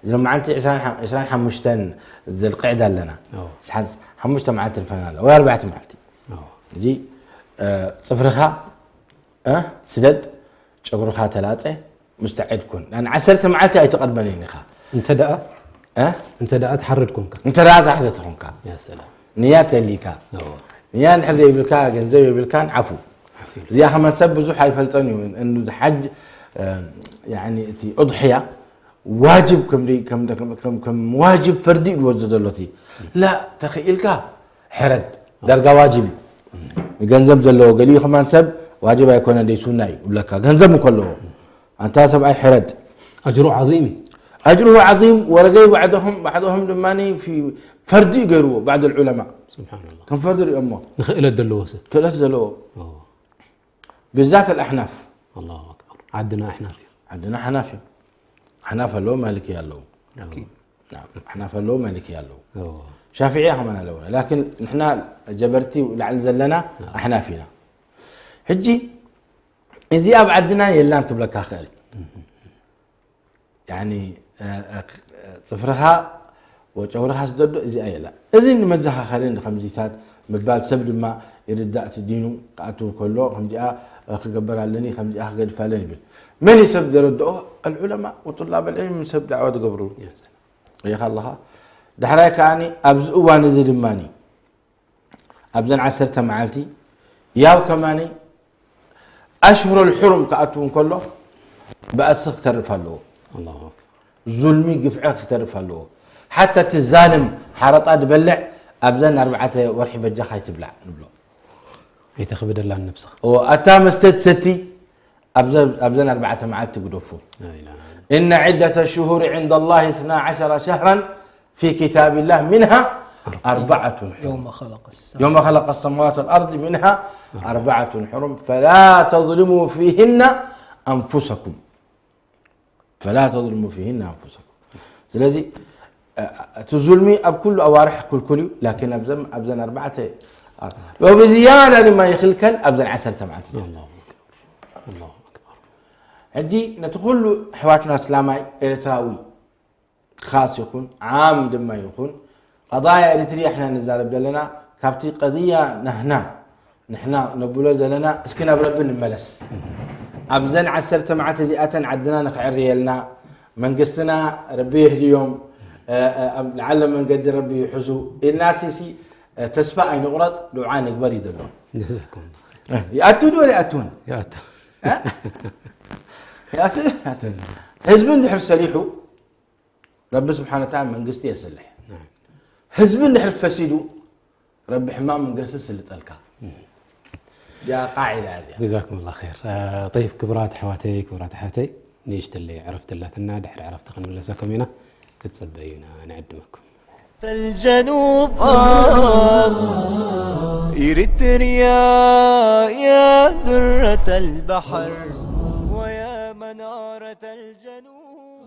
እዚ ሎማዓንቲ ዕስራን ሓሙሽተን ዘልቅዕዳ ኣለና። ሓሙሽተ መዓልቲ ልፈና ኣለ ወይ ኣርባዕተ መዓልቲ። እዚ ፅፍርኻ ስደድ፣ ጨጉርኻ ተላፀ፣ ሙስተዕድ ኩን። ንዓሰርተ መዓልቲ ኣይትቐድመንን ኢኻ። እንተ ደኣ እ? እንተ ደኣ ትሓርድ ኮንካ። እንተ ደኣ ትሓርድ ኮንካ። ያ ሰላም። ንያ ተሊካ። እዎ። ንያ እንድሕር ዘይብልካ፣ ገንዘብ የብልካን ዓፉ። ዓፉ ኢሉ። እዚኣ ከማን ሰብ ብዙሕ ኣይፈልጠን እዩ። እንዱ ሓጅ እ፣ ያኒ እቲ ኡድሕያ ዋጅብ ከም ደይ- ከም ከም ከም ከም ዋጅብ ፈርዲ እዩ ዝወስዶ ዘሎ እቲ። ላ ተኽኢልካ ሕረድ ዳርጋ ዋጅብ እዩ። ንገንዘብ ዘለዎ ገሊኡ ከማን ሰብ ዋጅብ ኣይኮነ ደይ ሱና እዩ ይብለካ ገንዘብ እንከለዎ ኣንታ ሰብኣይ ሕረድ ኣጅሩ ዓዚም እዩ። أجره عظيم ورجي بعضهم بعضهم ድማ في ፈርዲ ገይርዎ بعض العلماء ስብሓንላ ከም ፈርዲ ሪኦሞ ንኽእለት ዘለዎ ሰብ ክእለት ዘለዎ ኦ፣ بالذات الأحناف ኣላሁ ኣክበር ዓድና ኣሕናፍ እዩ ዓድና ሓናፍ እዩ ኣሕናፍ ኣለዎ ማልክያ ኣለዎ ኣኪድ ናም፣ ኣሕናፍ ኣለዎ ማልክያ ኣለዎ ኦ፣ ሻፍዕያ ከማን ኣለውና ላኪን ንሕና ጀበርቲ ላዕሊ ዘለና ኣሕናፍ ኢና ሕጂ እዚ ኣብ ዓድና የላን ክብለካ ክእል ያኒ እ፣ እ፣ ፅፍርኻ ወጨጉርኻ ስደዶ እዚኣ የላ እዚ ንመዘኻኸሪ ንከምዚታት ምባል ሰብ ድማ ይርዳእ እቲ ዲኑ ክኣትው ከሎ ከምዚኣ ክገበር ኣለኒ ከምዚኣ ክገድፍ ኣለኒ ይብል መን እዩ ሰብ ዘረድኦ العلماء وطلاب العلم ሰብ ዳዕዋ ዝገብሩ ሪኢኻ ኣለኻ ዳሕራይ ከኣ ኣብዚ እዋን እዚ ድማ ኣብዘን ዓሰርተ መዓልቲ ያው ከማኒ ኣሽሁር ልሑሩም ክኣትው እንከሎ ብኣሲ ክተርፍ ኣለዎ ኣላሁ ኣክበር ዙልሚ ግፍዒ ክተርፍ ኣለዎ ሓታ እቲ ዛልም ሓረጣ ዝበልዕ ኣብዘን ኣርባዕተ ወርሒ በጃኻ ኣይትብላዕ ንብሎ ኣይተኽብደላን ነብስኻ እዎ ኣታ መስተ ትሰቲ ኣብዘ- ኣብዘን ኣርባዕተ መዓልቲ ግደፎ لا إله إلا إن عدة الشهور عند الله اثنا عشر شهرا في كتاب الله منها أربعة حرم يوم خلق السماء يوم خلق السماوات والأرض منها أربعة حرم فلا تظلموا فيهن أنفسكم فلا تظلموا فيهن أنفسكم ስለዚ እ፣ እቲ ዙልሚ ኣብ ኩሉ ኣዋርሕ ክልኩል እዩ ላኪን ኣብዘን ኣብዘን ኣርባዕተ ሎሚ ዝያዳ ድማ ይኽልከል ኣብዘን ዓሰርተ መዓልቲ الله أكبر الله أكبر ሕጂ ነቲ ኩሉ ኣሕዋትና እስላማይ ኤርትራዊ ካስ ይኹን ዓም ድማ ይኹን ቀضايا ኤሪትርያ ሕና ንዛረብ ዘለና ካብቲ ቀضية ናህና ንሕና ነብሎ ዘለና እስኪ ናብ ረቢ ንመለስ ኣብዘን ዓሰርተ መዓልቲ እዚኣተን ዓድና ንክዕርየልና መንግስትና ረቢ የህድዮም እ፣ እ፣ ኣብ ለዓለ መንገዲ ረቢ ይሕዙ ኢልና ሲሲ እ፣ ተስፋ ኣይንቑረፅ ድዓ ንግበር እዩ ዘሎ جزاكم الله خير እ፣ ይኣቱ ዶ ይኣቱን يا أتو ይኣቱ ዶ ይኣቱን ህዝቢ እንድሕር ሰሊሑ ረቢ ስብሓን ወተዓላ መንግስቲ የስልሕ ህዝቢ እንድሕር ፈሲዱ ረቢ ሕማቕ መንገስቲ ስልጠልካ እዚኣ ቃዒዳ እያ እዚኣ جزاكم الله خير طيب ክቡራት ኣሕዋተይ ክቡራት ኣሕዋተይ ንእሽተለይ ዕረፍቲ ኣላትና ድሕሪ ዕረፍቲ ክንምለሰኩም ኢና ክትፅበዩና ንዕድመኩም الجنوب آه إريتريا يا درة البحر ويا منارة الجنوب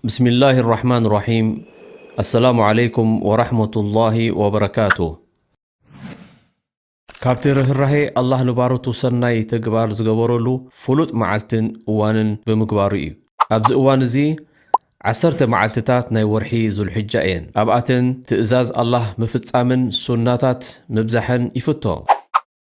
بسم الله الرحمن الرحيم السلام عليكم ورحمة الله وبركاته ካብቲ ርህራሄ ኣላህ ንባሮቱ ሰናይ ተግባር ዝገበረሉ ፍሉጥ መዓልትን እዋንን ብምግባሩ እዩ። ኣብዚ እዋን እዚ ዓሰርተ መዓልትታት ናይ ወርሒ ዙልሕጃ እየን። ኣብኣተን ትእዛዝ ኣላህ ምፍጻምን ሱናታት ምብዛሕን ይፍቶ።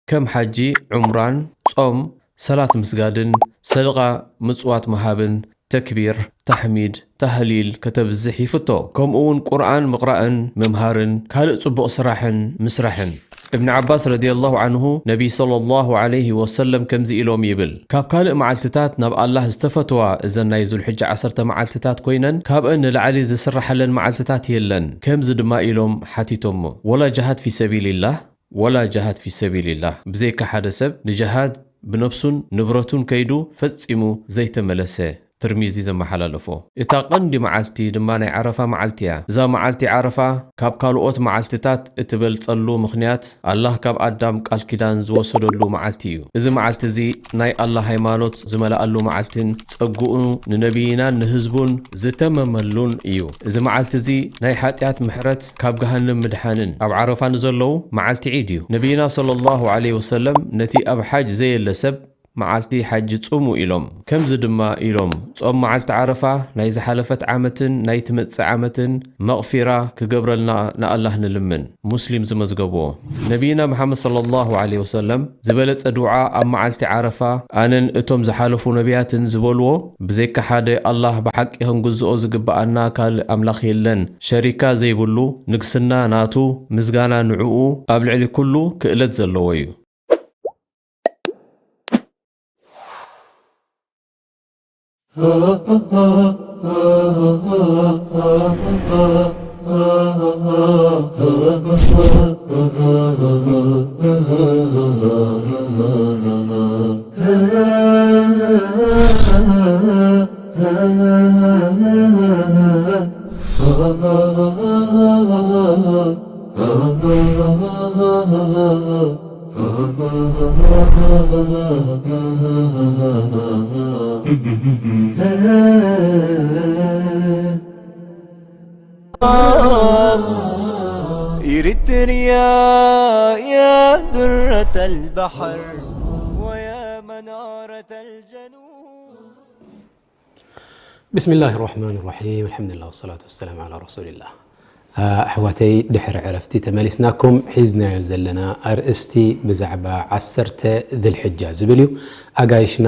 ከም ሓጂ፣ ዑምራን፣ ጾም፣ ሰላት ምስጋድን፣ ሰደቓ ምጽዋት ምሃብን፣ ተክቢር፣ ታሕሚድ፣ ታህሊል ከተብዝሕ ይፍቶ። ከምኡ እውን ቁርኣን ምቕራእን ምምሃርን ካልእ ጽቡቕ ስራሕን ምስራሕን። እብን ዓባስ ረዲየላሁ ዓንሁ ነቢይ ሰለላሁ ዓለይሂ ወሰለም ከምዚ ኢሎም ይብል፣ ካብ ካልእ መዓልትታት ናብ ኣላህ ዝተፈትዋ እዘን ናይ ዙልሕጃ ዓሰርተ መዓልትታት ኮይነን ካብአን ንላዕሊ ዝስራሓለን መዓልትታት የለን። ከምዚ ድማ ኢሎም ሓቲቶሞ፣ ወላ ጅሃድ ፊ ሰቢልላህ፣ ወላ ጅሃድ ፊ ሰቢልላህ፣ ብዘይካ ሓደ ሰብ ንጅሃድ ብነፍሱን ንብረቱን ከይዱ ፈጺሙ ዘይተመለሰ። ትርሚዚ ዘመሓላለፎ። እታ ቀንዲ መዓልቲ ድማ ናይ ዓረፋ መዓልቲ እያ። እዛ መዓልቲ ዓረፋ ካብ ካልኦት መዓልትታት እትበልጸሉ ምኽንያት፣ ኣላህ ካብ ኣዳም ቃል ኪዳን ዝወሰደሉ መዓልቲ እዩ። እዚ መዓልቲ እዚ ናይ ኣላህ ሃይማኖት ዝመልኣሉ መዓልትን ጸግኡ ንነቢይናን ንህዝቡን ዝተመመሉን እዩ። እዚ መዓልቲ እዚ ናይ ሓጢኣት ምሕረት፣ ካብ ገሃነም ምድሓንን። ኣብ ዓረፋ ንዘለዉ መዓልቲ ዒድ እዩ። ነቢይና ሰለላሁ ዐለይሂ ወሰለም ነቲ ኣብ ሓጅ ዘየለ ሰብ መዓልቲ ሓጂ ጽሙ ኢሎም። ከምዚ ድማ ኢሎም፣ ጾም መዓልቲ ዓረፋ ናይ ዝሓለፈት ዓመትን ናይ ትመጽእ ዓመትን መቕፊራ ክገብረልና ንኣላህ ንልምን። ሙስሊም ዝመዝገብዎ። ነቢይና መሓመድ ሰለላሁ ዐለይሂ ወሰለም ዝበለጸ ዱዓ ኣብ መዓልቲ ዓረፋ ኣነን እቶም ዝሓለፉ ነቢያትን ዝበልዎ፣ ብዘይካ ሓደ ኣላህ ብሓቂ ክንግዝኦ ዝግብኣና ካልእ ኣምላኽ የለን፣ ሸሪካ ዘይብሉ፣ ንግስና ናቱ፣ ምስጋና ንዕኡ፣ ኣብ ልዕሊ ኩሉ ክእለት ዘለዎ እዩ። إريتريا يا درة البحر ويا منارة الجنوب. بسم الله الرحمن الرحيم. الحمد لله والصلاة والسلام على رسول الله. ኣሕዋተይ፣ ድሕሪ ዕረፍቲ ተመሊስናኩም። ሒዝናዮ ዘለና ኣርእስቲ ብዛዕባ ዓሰርተ ዝልሕጃ ዝብል እዩ። ኣጋይሽና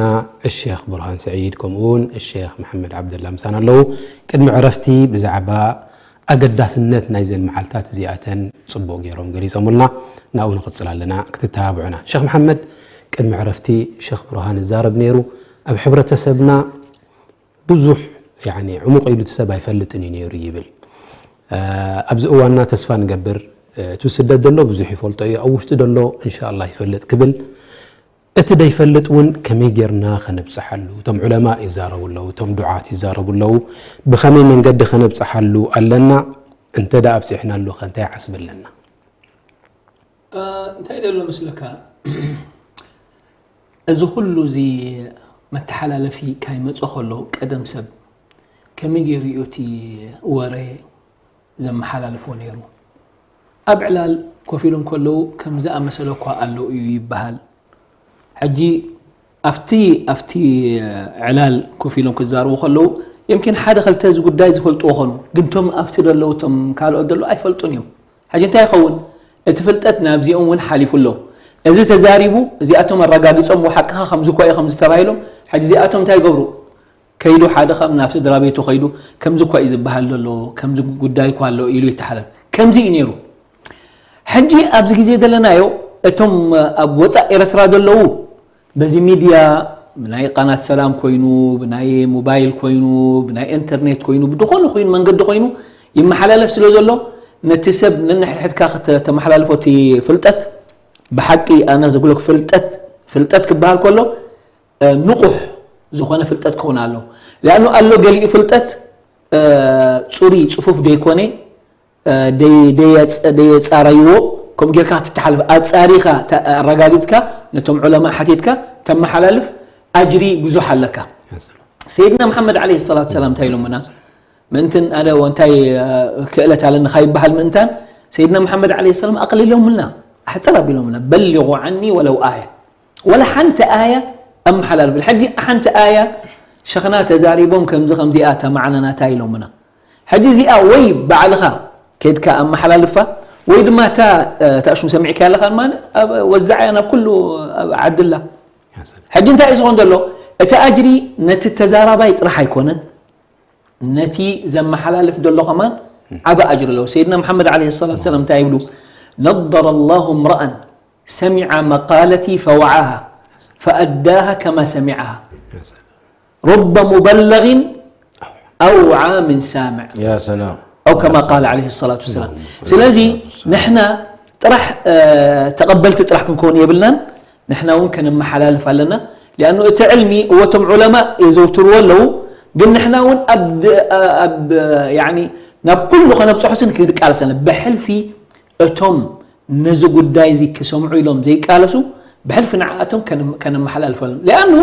እሼኽ ቡርሃን ስዒድ ከምኡ እውን እሼኽ መሓመድ ዓብደላ ምሳና ኣለዉ። ቅድሚ ዕረፍቲ ብዛዕባ ኣገዳስነት ናይዘን መዓልታት እዚኣተን ጽቡቕ ገይሮም ገሊጾምልና። ናብኡ ንቕጽል ኣለና ክትተባብዑና። ሸኽ መሓመድ፣ ቅድሚ ዕረፍቲ ሸኽ ብርሃን ይዛረብ ነይሩ። ኣብ ሕብረተሰብና ብዙሕ፣ ያኒ፣ ዕሙቕ ኢሉ እቲ ሰብ ኣይፈልጥን እዩ ነይሩ ይብል። እ፣ ኣብዚ እዋንና ተስፋ ንገብር፣ እ፣ እቲ ስደት ዘሎ ብዙሕ ይፈልጦ እዩ፣ ኣብ ውሽጢ ዘሎ እንሻኣላህ ይፈልጥ ክብል፣ እቲ ደይፈልጥ እውን ከመይ ጌርና ከነብጽሓሉ፣ እቶም ዑለማ ይዛረቡ ኣለዉ፣ እቶም ዱዓት ይዛረቡ ኣለዉ፣ ብኸመይ መንገዲ ከነብጽሓሉ ኣለና፣ እንተ ደኣ ኣብጺሕናሉ ከ እንታይ ዓስቢ ኣለና? እ፣ እንታይ ደሎ መስለካ? እዚ ኩሉ እዚ መተሓላለፊ ካይመጾ ከሎ ቀደም ሰብ ከመይ ገይሩ እዩ እቲ ወረ ዘመሓላልፎ ነይሩ? ኣብ ዕላል ኮፍ ኢሎም ከለዉ ከም ዝኣመሰለ እኳ ኣሎ እዩ ይበሃል። ሕጂ ኣብቲ፣ ኣብቲ ዕላል ኮፍ ኢሎም ክዛረቡ ከለዉ፣ የምኪን ሓደ ክልተ እዚ ጉዳይ ዝፈልጥዎ ኾኑ፣ ግን ቶም ኣብቲ ደለዉ፣ ቶም ካልኦት ደለዉ ኣይፈልጡን እዮም። ሕጂ እንታይ ይኸውን? እቲ ፍልጠት ናብዚኦም እውን ሓሊፉ ኣሎ። እዚ ተዛሪቡ፣ እዚኣቶም ኣረጋጊጾም፣ "ሓቅኻ ከምዚ እኳ እዩ፣ ከምዚ ተባሂሎም"፣ ሕጂ እዚኣቶም እንታይ ይገብሩ? ከይዱ ሓደ ካብ ናብ ስድራ ቤቱ ከይዱ፣ "ከምዚ እኳ እዩ ዝበሃል ዘሎ፣ ከምዚ ጉዳይ እኳ ኣሎ" ኢሉ ይተሓለፍ። ከምዚ እዩ ነይሩ። ሕጂ ኣብዚ ግዜ ዘለናዮ፣ እቶም ኣብ ወጻእ ኤርትራ ዘለዉ፣ በዚ ሚድያ፣ ብናይ ቃናት ሰላም ኮይኑ፣ ብናይ ሞባይል ኮይኑ፣ ብናይ ኢንተርኔት ኮይኑ፣ ብድኾነ ኮይኑ መንገዲ ኮይኑ ይመሓላለፍ ስለ ዘሎ፣ ነቲ ሰብ ነንሕድሕድካ ክተ-፣ ተመሓላልፎ እቲ ፍልጠት፣ ብሓቂ ኣነ ዝብሎ ፍልጠት፣ ፍልጠት ክበሃል ከሎ፣ እ፣ ንቑሕ ዝኾነ ፍልጠት ክኸውን ኣለዎ። ሊኣኑ ኣሎ ገሊኡ ፍልጠት፣ እ፣ ጽሩይ ጽፉፍ ደይኮነ፣ እ፣ ደይ-፣ ደየጸ-፣ ደየጻረይዎ፣ ከምኡ ጌርካ ክትተሓልፍ፣ ኣጻሪኻ፣ ተ-፣ ኣረጋጊጽካ፣ ነቶም ዑለማ ሓቲትካ ተመሓላልፍ፣ ኣጅሪ ብዙሕ ኣለካ። ሰይድና መሓመድ ዓለይሂ ሰላቱ ሰላም እንታይ ኢሎምና? ምእንትን ኣነ እንታይ፣ እ፣ ክእለት ኣለኒ ካይበሃል ምእንታን፣ ሰይድና መሓመድ ዓለይሂ ሰላም ኣቕሊሎምልና፣ ኣሕጽር ኣቢሎምልና፣ "በሊጉ ዓኒ ወለው ኣያ።" ወላ ሓንቲ ኣያ ኣመሓላልፉ። ሕጂ ሓንቲ ኣያ ሸኽና ተዛሪቦም ከምዚ ከምዚኣ እታ መዓና ናታ ኢሎምና። ሕጂ እዚኣ ወይ ባዕልኻ ከድካ ኣመሓላልፋ ወይ ድማ እታ ታሽሙ ሰሚዕካ ኣለኻ ድማ ወዛዓያ ናብ ኩሉ ዓድላ። ሕጂ እንታይ እዩ ዝኾን ዘሎ? እቲ ኣጅሪ ነቲ ተዛራባይ ጥራሕ ኣይኮነን፣ ነቲ ዘመሓላልፍ ዘሎ ከማን ዓቢ ኣጅሪ ኣለዎ። ሰይድና መሓመድ ዓለይሂ ሰላቱ ሰላም እንታይ ይብሉ? ነደረ ላሁ እምረኣን ሰሚዐ መቃለቲ ፈወዓሃ ፈኣዳሃ ከማ ሰሚዐሃ ሩበ ሙበለግን ኣውዓ ምን ሳምዕ يا سلام أو كما قال عليه الصلاة والسلام። ስለዚ ንሕና ጥራሕ ተቐበልቲ ጥራሕ ክንከውን የብልናን። ንሕና እውን ከነመሓላልፍ ኣለና። ሊኣኑ እቲ ዕልሚ እወቶም ዑለማ የዘውትርዎ ኣለዉ፣ ግን ንሕና እውን ኣብ ናብ ኩሉ ከነብፅሖ ስን ክንቃለስ ኣለና። ብሕልፊ እቶም ነዚ ጉዳይ እዚ ክሰምዑ ኢሎም ዘይቃለሱ ብሕልፊ ንዓኣቶም ከነመሓላልፈሎም። ሊኣኑ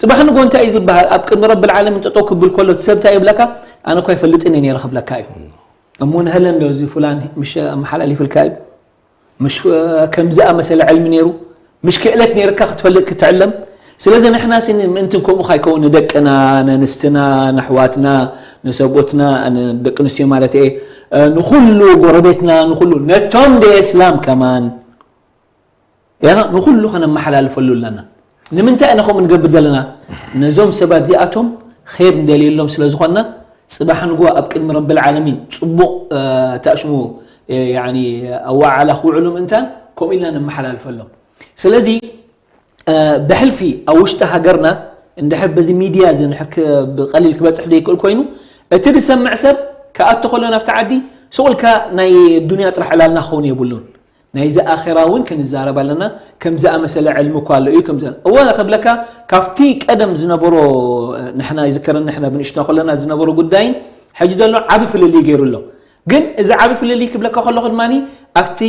ፅባሕ ንጎ እንታይ እዩ ዝበሃል? ኣብ ቅድሚ ረብል ዓለሚን ጠጠው ክብል ከሎ እቲ ሰብ እንታይ ይብለካ? ኣነ እኳ ኣይፈልጥን እየ ነይረ ክብለካ እዩ። እሞ ንሀለን ዶ እዚ ፍላን ምሽ ኣመሓላሊፍልካ እዩ? ምሽ ከም ዝኣመሰለ ዕልሚ ነይሩ? ምሽ ክእለት ነይርካ ክትፈልጥ ክትዕለም? ስለዚ ንሕና ሲ ምእንትን ከምኡ ካይከውን ንደቅና፣ ነንስትና፣ ነሕዋትና፣ ንሰብኦትና፣ ደቂ ኣንስትዮ ማለት እየ፣ ንኹሉ ጎረቤትና፣ ንኹሉ ነቶም ደይ እስላም ከማን ንኹሉ ከነመሓላልፈሉ ኣለና። ንምንታይ ኢና ከምኡ ንገብር ዘለና? ነዞም ሰባት እዚኣቶም ኸይር ንደልየሎም ስለ ዝኾንና፣ ፅባሕ ንግሆ ኣብ ቅድሚ ረብል ዓለሚን ፅቡቕ ተኣሽሙ ኣዋዓላ ክውዕሉ ምእንታን ከምኡ ኢልና ነመሓላልፈሎም። ስለዚ ብሕልፊ ኣብ ውሽጢ ሃገርና እንድሕር በዚ ሚድያ እዚ ብቐሊል ክበፅሕ ዘይክእል ኮይኑ፣ እቲ ዝሰምዕ ሰብ ክኣቱ ከሎ ናብቲ ዓዲ ስቕ ኢልካ ናይ ዱንያ ጥራሕ ዕላልና ክኸውን የብሉን። ናይዚ ኣኼራ እውን ክንዛረብ ኣለና። ከም ዝኣመሰለ ዕልሚ እኳ ኣሎ እዩ። ከም እወ ክብለካ ካብቲ ቀደም ዝነበሮ ንሕና ይዝከረኒ ንሕና ብንእሽቶ ከለና ዝነበሮ ጉዳይን ሕጂ ዘሎ ዓቢ ፍልልይ ገይሩ ኣሎ። ግን እዚ ዓቢ ፍልልይ ክብለካ ከለኹ ድማ ኣብቲ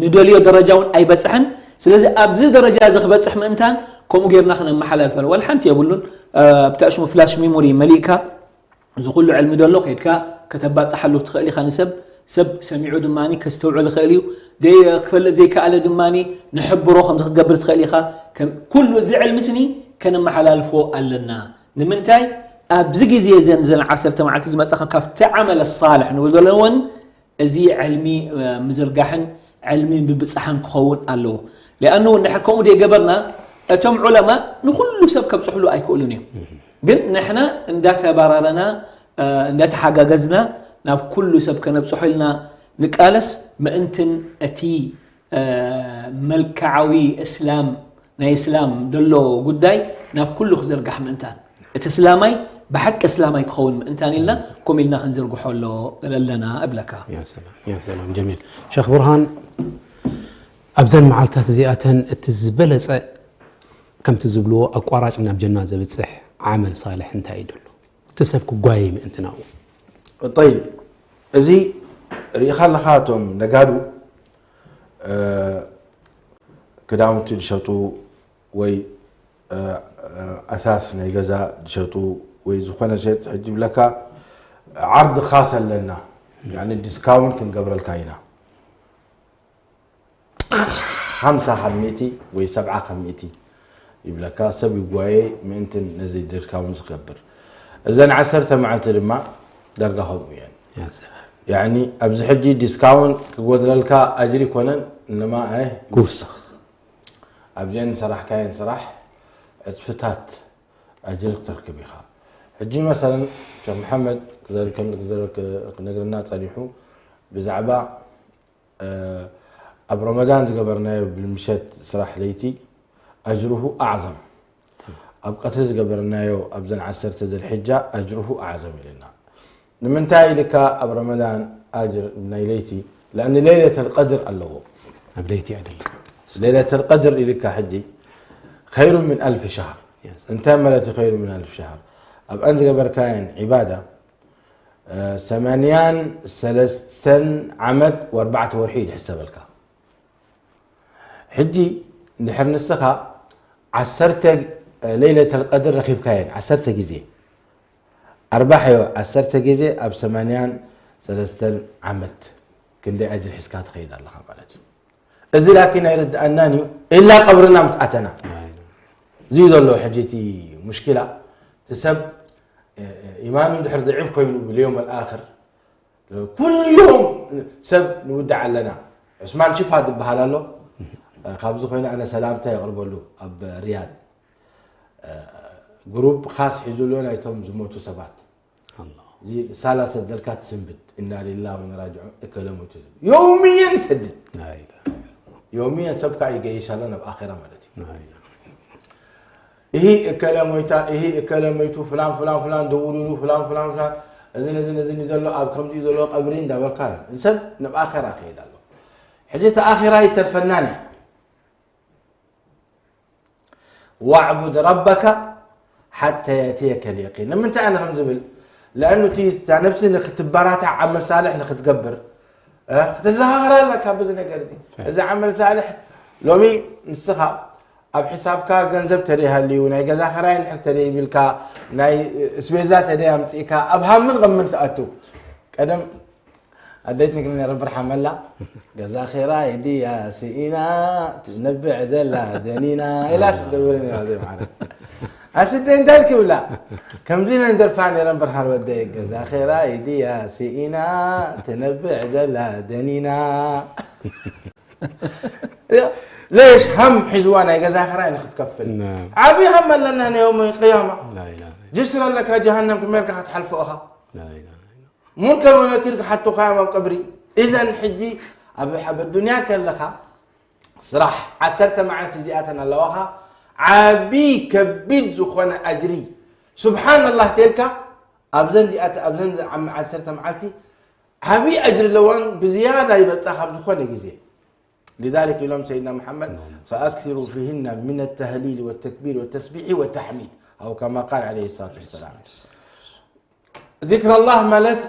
ንደልዮ ደረጃ እውን ኣይበፅሐን። ስለዚ ኣብዚ ደረጃ እዚ ክበፅሕ ምእንታን ከምኡ ጌርና ክነመሓላልፈ ወላ ሓንቲ የብሉን። ብታሽሙ ፍላሽ ሚሞሪ መሊእካ እዚ ኩሉ ዕልሚ ደሎ ከይድካ ከተባፅሓሉ ትኽእል ኢኻ ንሰብ። ሰብ ሰሚዑ ድማ ከስተውዕል ይኽእል እዩ። ክፈልጥ ዘይከኣለ ድማ ንሕብሮ ከምዚ ክትገብር ትኽእል ኢኻ። ኩሉ እዚ ዕልሚ ስኒ ከነመሓላልፎ ኣለና። ንምንታይ ኣብዚ ግዜ ዘን ዘን ዓሰርተ መዓልቲ ዝመፃ ካብቲ ዓመለ ሳልሕ ንብል ዘለዎን እዚ ዕልሚ ምዝርጋሕን ዕልሚ ምብፃሕን ክኸውን ኣለዎ። ሊኣኑ ንሕ ከምኡ ደይገበርና እቶም ዑለማ ንኩሉ ሰብ ከብፅሕሉ ኣይክእሉን እዮም። ግን ንሕና እንዳተባራረና እንዳተሓጋገዝና ናብ ኩሉ ሰብ ከነብፅሖ ኢልና ንቃለስ ምእንትን እቲ መልክዓዊ እስላም ናይ እስላም ደሎ ጉዳይ ናብ ኩሉ ክዝርጋሕ ምእንታን እቲ እስላማይ ብሓቂ እስላማይ ክኸውን ምእንታን ኢልና ኮም ኢልና ክንዝርግሖ ኣሎ ኣለና እብለካ። ሰላም ጀሚል ሸክ ብርሃን ኣብዘን መዓልታት እዚኣተን እቲ ዝበለፀ ከምቲ ዝብልዎ ኣቋራጭ ናብ ጀና ዘብፅሕ ዓመል ሳልሕ እንታይ እዩ ደሎ እቲ ሰብ ክጓየ ምእንቲ ናብኡ طيب እዚ ርኢኻ ኣለኻ እቶም ነጋዱ ክዳውንቲ ዝሸጡ ወይ ኣሳስ ናይ ገዛ ዝሸጡ ወይ ዝኾነ ሸጥ ሕጂ ብለካ ዓርዲ ካስ ኣለና ዲስካውንት ክንገብረልካ ኢና ሓምሳ ካብ ሚእቲ ወይ ሰብዓ ካብ ሚእቲ ይብለካ ሰብ ይጓየ ምእንትን ነዚ ዲስካውንት ዝገብር እዘን ዓሰርተ መዓልቲ ድማ ዳርጋ ከምኡ እየን ኣብዚ ሕጂ ዲስካውንት ክጎድለልካ ኣጅሪ ኮነን እነማ ይውስኽ ኣብዚአን ሰራሕካየን ስራሕ ዕፅፍታት ኣጅሪ ክትረክብ ኢኻ ሕጂ መሰለን ሸክ መሓመድ ክነግርና ፀኒሑ ብዛዕባ ኣብ ረመዳን ዝገበርናዮ ብምሸት ስራሕ ለይቲ ኣጅሩሁ ኣዕዘም ኣብ ቀትሪ ዝገበርናዮ ኣብዘን ዓሰርተ ዘልሕጃ ኣጅሩሁ ኣዕዘም ኢልና ንምንታይ ኢልካ ኣብ ረመዳን ኣጅር ናይ ለይቲ ለኣን ለይለት ልቀድር ኣለዎ ኣብ ለይቲ ኣይደለም ለይለት ልቀድር ኢልካ ሕጂ ኸይሩ ምን ኣልፍ ሸሃር እንታይ ማለት ኸይሩ ምን ኣልፍ ሸሃር ኣብኣን ዝገበርካየን ዒባዳ ሰማንያን ሰለስተን ዓመት ወኣርባዕተ ወርሒ እዩ ዝሕሰበልካ ሕጂ እንድሕር ንስኻ ዓሰርተ ለይለት ልቀድር ረኺብካየን ዓሰርተ ግዜ ኣርባሕዮ ዓሰርተ ግዜ ኣብ ሰማንያን ሰለስተን ዓመት ክንደይ ኣጅር ሒዝካ ትኸይድ ኣለኻ ማለት እዩ እዚ ላኪን ኣይርድኣናን እዩ ኢላ ቀብርና ምስ ኣተና እዚ ዘሎ ሕጂ እቲ ሙሽኪላ እቲ ሰብ ኢማኑ ድሕር ድዒፍ ኮይኑ ብልዮም ኣልኣኽር ኩሉ ዮም ሰብ ንውድዕ ኣለና። ዑስማን ሽፋ ዝበሃል ኣሎ። ካብዚ ኮይኑ ኣነ ሰላምታ የቕርበሉ ኣብ ሪያድ ግሩፕ ካስ ሒዙ ኣሎ ናይቶም ዝሞቱ ሰባት። እዚ ሳላ ሰደልካ ትስንብድ እና ሊላ ወና ራጅዑ እከለ ሞይቱ ዝብል ዮምየን ይሰድድ። ዮምየን ሰብካ ይገይሽ ኣሎ ናብ ኣኼራ ማለት እዩ። ይህ እከለ ሞይታ፣ ይህ እከለ ሞይቱ፣ ፍላን ፍላን ፍላን ደውሉሉ፣ ፍላን ፍላን ፍላን፣ እዝን እዝን እዝን እዩ ዘሎ፣ ኣብ ከምዚ እዩ ዘሎ ቀብሪ እንዳበልካ ሰብ ናብ ኣኼራ ክሄድ ኣሎ። ሕጂ እቲ ኣኼራ ይተርፈናን እዩ። ዋዕቡድ ረበካ ሓተ የእትየከ ልየቂን። ንምንታይ ኣነ ከም ዝብል? ለኣኑ እቲ እታ ነፍሲ ንክትበራታዕ ዓመል ሳልሕ ንክትገብር እ፣ ክተዘኻኽራ ኣለካ በዚ ነገር እዚ። እዚ ዓመል ሳልሕ ሎሚ ንስኻ ኣብ ሕሳብካ ገንዘብ ተደይሃልዩ ናይ ገዛ ክራይ ንሕር ተደይብልካ ናይ እስቤዛ ተደይ ኣምፅእካ ኣብ ሃምን ቐምን ትኣቱ። ቀደም ኣደይት ንግሪ ነረ ብርሓመላ ገዛ ኺራይ ድያ ስኢና ትነብዕ ዘላ ደኒና ኢላ ትደውል ነራ ዘይማዕረ ኣቲ ደይ እንታይ ክብላ ከምዚ ነን ደርፋ ነረን ብርሃን ወደይ ገዛ ኺራይ ድያ ስኢና ትነብዕ ዘላ ደኒና ሌሽ ሃም ሒዝዋ ናይ ገዛ ኽራይ ንክትከፍል ዓብዪ ሃም ኣለና ናይ ዮም ቅያማ ጅስር ኣለካ ጀሃነም ክመልካ ክትሓልፎ ኢኻ ሙንከር ወነኪር ክሓቱኻ እዮም ኣብ ቀብሪ። እዘን ሕጂ ኣብ ኣብ ኣዱንያ ከለኻ ስራሕ ዓሰርተ መዓልቲ እዚኣተን ኣለዋኻ ዓቢ ከቢድ ዝኾነ ኣጅሪ ስብሓንላህ ተልካ ኣብዘን ዚኣተ ኣብዘን ዓሰርተ መዓልቲ ዓቢ ኣጅሪ ኣለዋን ብዝያዳ ይበልፃ ካብ ዝኾነ ግዜ لذلك ኢሎም ሰይድና ሙሓመድ فأكثروا فيهن من التهليل والتكبير والتسبيح والتحميد أو كما قال عليه الصلاة والسلام ذكر الله ማለት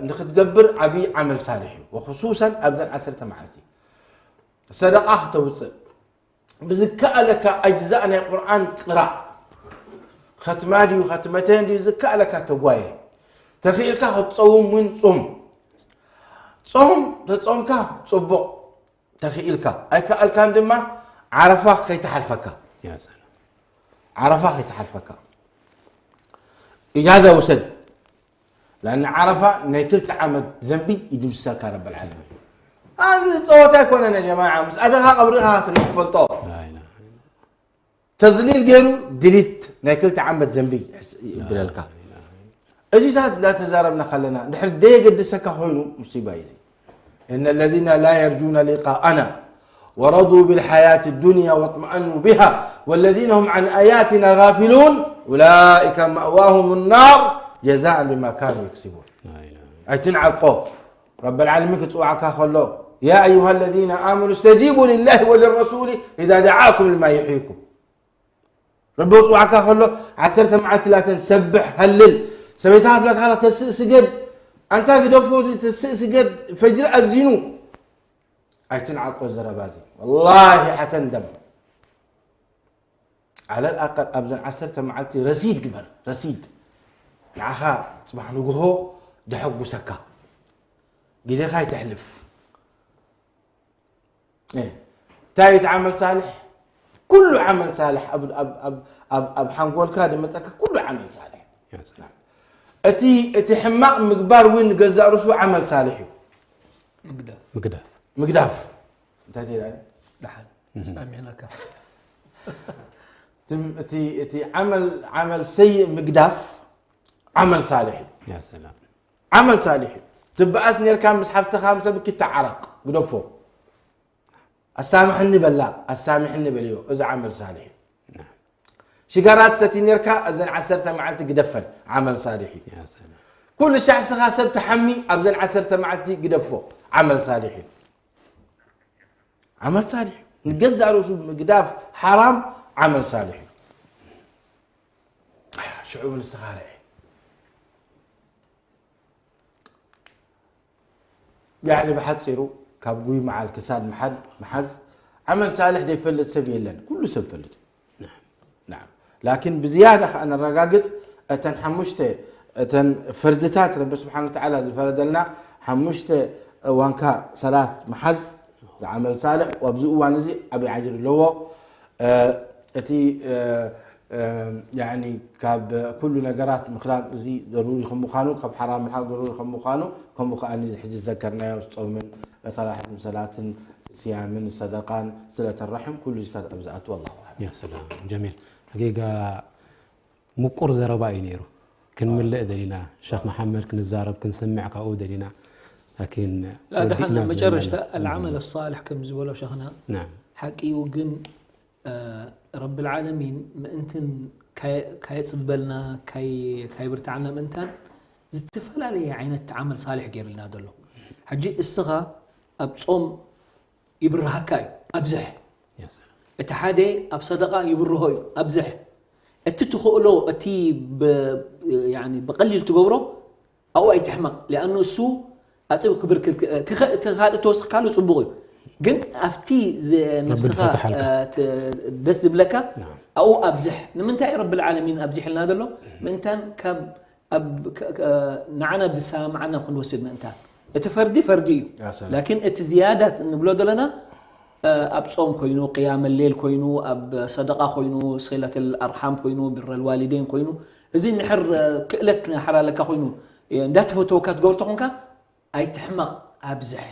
ንክትገብር ዓብዪ ዓመል ሳልሕ እዩ ወክሱሰን ኣብዘን ዓሰርተ መዓልቲ ሰደቃ ክተውፅእ ብዝከኣለካ ኣጅዛእ ናይ ቁርኣን ቅራእ ኸትማ ድዩ ኸትመተን ድዩ ዝከኣለካ ተጓየ ተኽኢልካ ክትፀውም እውን ፁም ፆም ተፆምካ ፅቡቕ ተኽኢልካ ኣይከኣልካን ድማ ዓረፋ ከይተሓልፈካ ዓረፋ ከይተሓልፈካ ኢጃዛ ውሰድ ላን ዓረፋ ናይ ክልተ ዓመት ዘንቢ ይድምስሰልካ ረብ ልዓለሚን ኣዚ ፀወታ ኣይኮነን ጀማዓ ምስ ኣተኻ ቀብሪኻ ክትርኢ ትፈልጦ ተዝሊል ገይሩ ድሊት ናይ ክልተ ዓመት ዘንቢ ይብለልካ እዚታት እንዳተዛረብና ከለና ድሕር ደየገድሰካ ኮይኑ ሙሲባ እዩ إن الذين لا يرجون لقاءنا ورضوا بالحياة الدنيا واطمأنوا بها والذين هم عن آياتنا غافلون أولئك مأواهم النار جزاء بما كانوا يكسبون ኣይትንዓቆ ረብ ልዓለሚን ክፅውዓካ ከሎ يا أيها الذين آمنوا استجيبوا لله وللرسول إذا دعاكم لما يحييكم ረቢ ክፅውዓካ ከሎ ዓሰርተ መዓልቲ ላተን ሰብሕ ሃልል ሰበይታ ክትብለካ ተስእ ስገድ ኣንታ ግደፎ ተስእ ስገድ ፈጅሪ ኣዚኑ ኣይትንዓቆ ዘረባ እዚ ወላሂ ኣተንደም ዓለል ኣቀል ኣብዘን ዓሰርተ መዓልቲ ረሲድ ግበር ረሲድ ንዓኻ ፅባሕ ንግሆ ደሐጉሰካ ግዜኻ ይተሕልፍ እንታይ እቲ ዓመል ሳልሕ ኩሉ ዓመል ሳልሕ ኣብ ሓንጎልካ ድመፀካ ኩሉ ዓመል ሳልሕ እቲ እቲ ሕማቕ ምግባር እውን ንገዛእ ርሱ ዓመል ሳልሕ እዩ ምግዳፍ ምግዳፍ እንታይ ደሓን ሳሚዕናካ እቲ ዓመል ሰይእ ምግዳፍ ዓመል ሳልሕ እዩ ዓመል ሳሊሕ እዩ ትበኣስ ኔርካ ምስ ሓፍትኻ ምስ ኣብኪ ተዓረቕ ግደፎ ኣሳምሕኒ በላ ኣሳምሕኒ በልዮ እዚ ዓመል ሳሊሕ እዩ ሽጋራ ትሰቲ ኔርካ እዘን ዓሰርተ መዓልቲ ግደፈን ዓመል ሳሊሕ እዩ ኩሉ ሻዕ ስኻ ሰብ ተሓሚ ኣብዘን ዓሰርተ መዓልቲ ግደፎ ዓመል ሳሊሕ እዩ ዓመል ሳሊሕ እዩ ንገዛእ ርእሱ ምግዳፍ ሓራም ዓመል ሳሊሕ እዩ ሽዑ ንስኻ ርአ ያዕኒ ብሓፂሩ ካብ ጉይ መዓል ክሳድ መሓዝ ዓመል ሳልሕ ዘይፈልጥ ሰብ የለን ኩሉ ሰብ ፈልጥ እዩ ላኪን ብዝያዳ ከዓ ነረጋግፅ እተን ሓሙሽተ እተን ፍርድታት ረቢ ስብሓን ተዓላ ዝፈረደልና ሓሙሽተ እዋንካ ሰላት መሓዝ ዝዓመል ሳልሕ ኣብዚ እዋን እዚ ዓብይ ዓጅር ኣለዎ እቲ ያኒ ካብ ኩሉ ነገራት ምኽላል እዚ ዘሩሪ ከም ምዃኑ፣ ካብ ሓራም ምርሓቕ ዘሩሪ ከም ምዃኑ፣ ከምኡ ከኣ እዚ ሕጂ ዝዘከርናዮ ጾምን ሰላሕን ሰላትን ስያምን ሰደቃን ስለተ ራሕም ኩሉ ዝሳት ኣብ ዝኣቱ ኣላሁ ኣዕለም። ያ ሰላም ጀሚል። ጌጋ ምቁር ዘረባ እዩ ነይሩ። ክንምልእ ደሊና ሸኽ መሓመድ ክንዛረብ ክንሰምዕ ካብኡ ደሊና ላኪን لا دحنا መጨረሽታ العمل الصالح ከም ዝበሎ ሸኽና نعم ሓቂ እዩ ግን ረብል ዓለሚን ምእንትን ካየፅበልና ካይብርትዓና ምእንታን ዝተፈላለየ ዓይነት ዓመል ሳልሕ ገይርልና ዘሎ ሕጂ እስኻ ኣብ ፆም ይብርሃካ እዩ ኣብዝሕ እቲ ሓደ ኣብ ሰደቃ ይብርሆ እዩ ኣብዝሕ እቲ ትኽእሎ እቲ ብቐሊል ትገብሮ ኣብኡ ኣይትሕመቕ ሊኣኑ እሱ ኣፅብ ክብርክል እቲ ካልእ ተወስኽካሉ ፅቡቕ እዩ ግን ኣብቲ ንብስኻ ደስ ዝብለካ ኣብኡ ኣብዝሕ ንምንታይ ረብል ዓለሚን ኣብዚሕልና ዘሎ ምእንታን ካብ ንዓና ድሰማማዓና ክንወስድ ምእንታን እቲ ፈርዲ ፈርዲ እዩ ላኪን እቲ ዝያዳት እንብሎ ዘለና ኣብ ፆም ኮይኑ ቅያመ ሌል ኮይኑ ኣብ ሰደቃ ኮይኑ ሲለት ኣርሓም ኮይኑ ብረል ዋሊዴን ኮይኑ እዚ ንሕር ክእለት ናሕር ኣለካ ኮይኑ እንዳተፈተወካ ትገብር ተኾንካ ኣይትሕመቕ ኣብዝሕ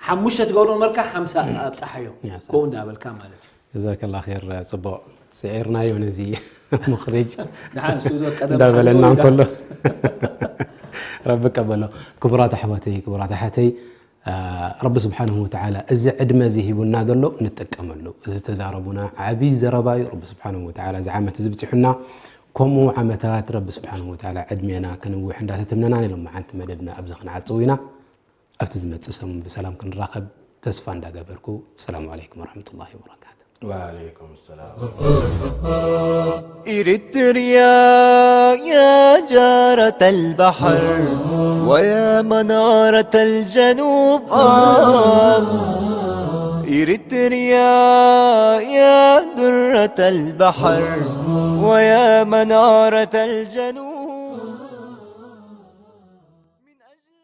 ሓሙሽተ ትገብሮ ነበርካ ሓምሳ ኣብፀሓዮ ከምኡ እንዳበልካ ማለት እዩ ጀዛከላ ር ፅቡቅ ስዒርናዮ ነዚ ሙክሪጅ እንዳበለና እንከሎ ረቢ ቀበሎ ክቡራት ኣሕዋተይ ክቡራት ኣሓተይ ረቢ ስብሓንሁ ወተዓላ እዚ ዕድመ እዚ ሂቡና ዘሎ ንጥቀመሉ እዚ ተዛረቡና ዓብይ ዘረባ እዩ ረቢ ስብሓንሁ ወተዓላ እዚ ዓመት እዚ ብፅሑና ከምኡ ዓመታት ረቢ ስብሓንሁ ወተዓላ ዕድሜና ክንውሕ እንዳተተምነና ንሎማዓንቲ መደብና ኣብዚ ክንዓፅው ኢና ኣብቲ ዝመፅእ ሰሙን ብሰላም ክንራኸብ ተስፋ እንዳገበርኩ ሰላሙ ዓለይኩም ወረሕመቱላሂ ወበረካቱ وعليكم السلام إريتريا يا جارة البحر ويا منارة الجنوب آه إريتريا يا درة البحر ويا منارة الجنوب من أجل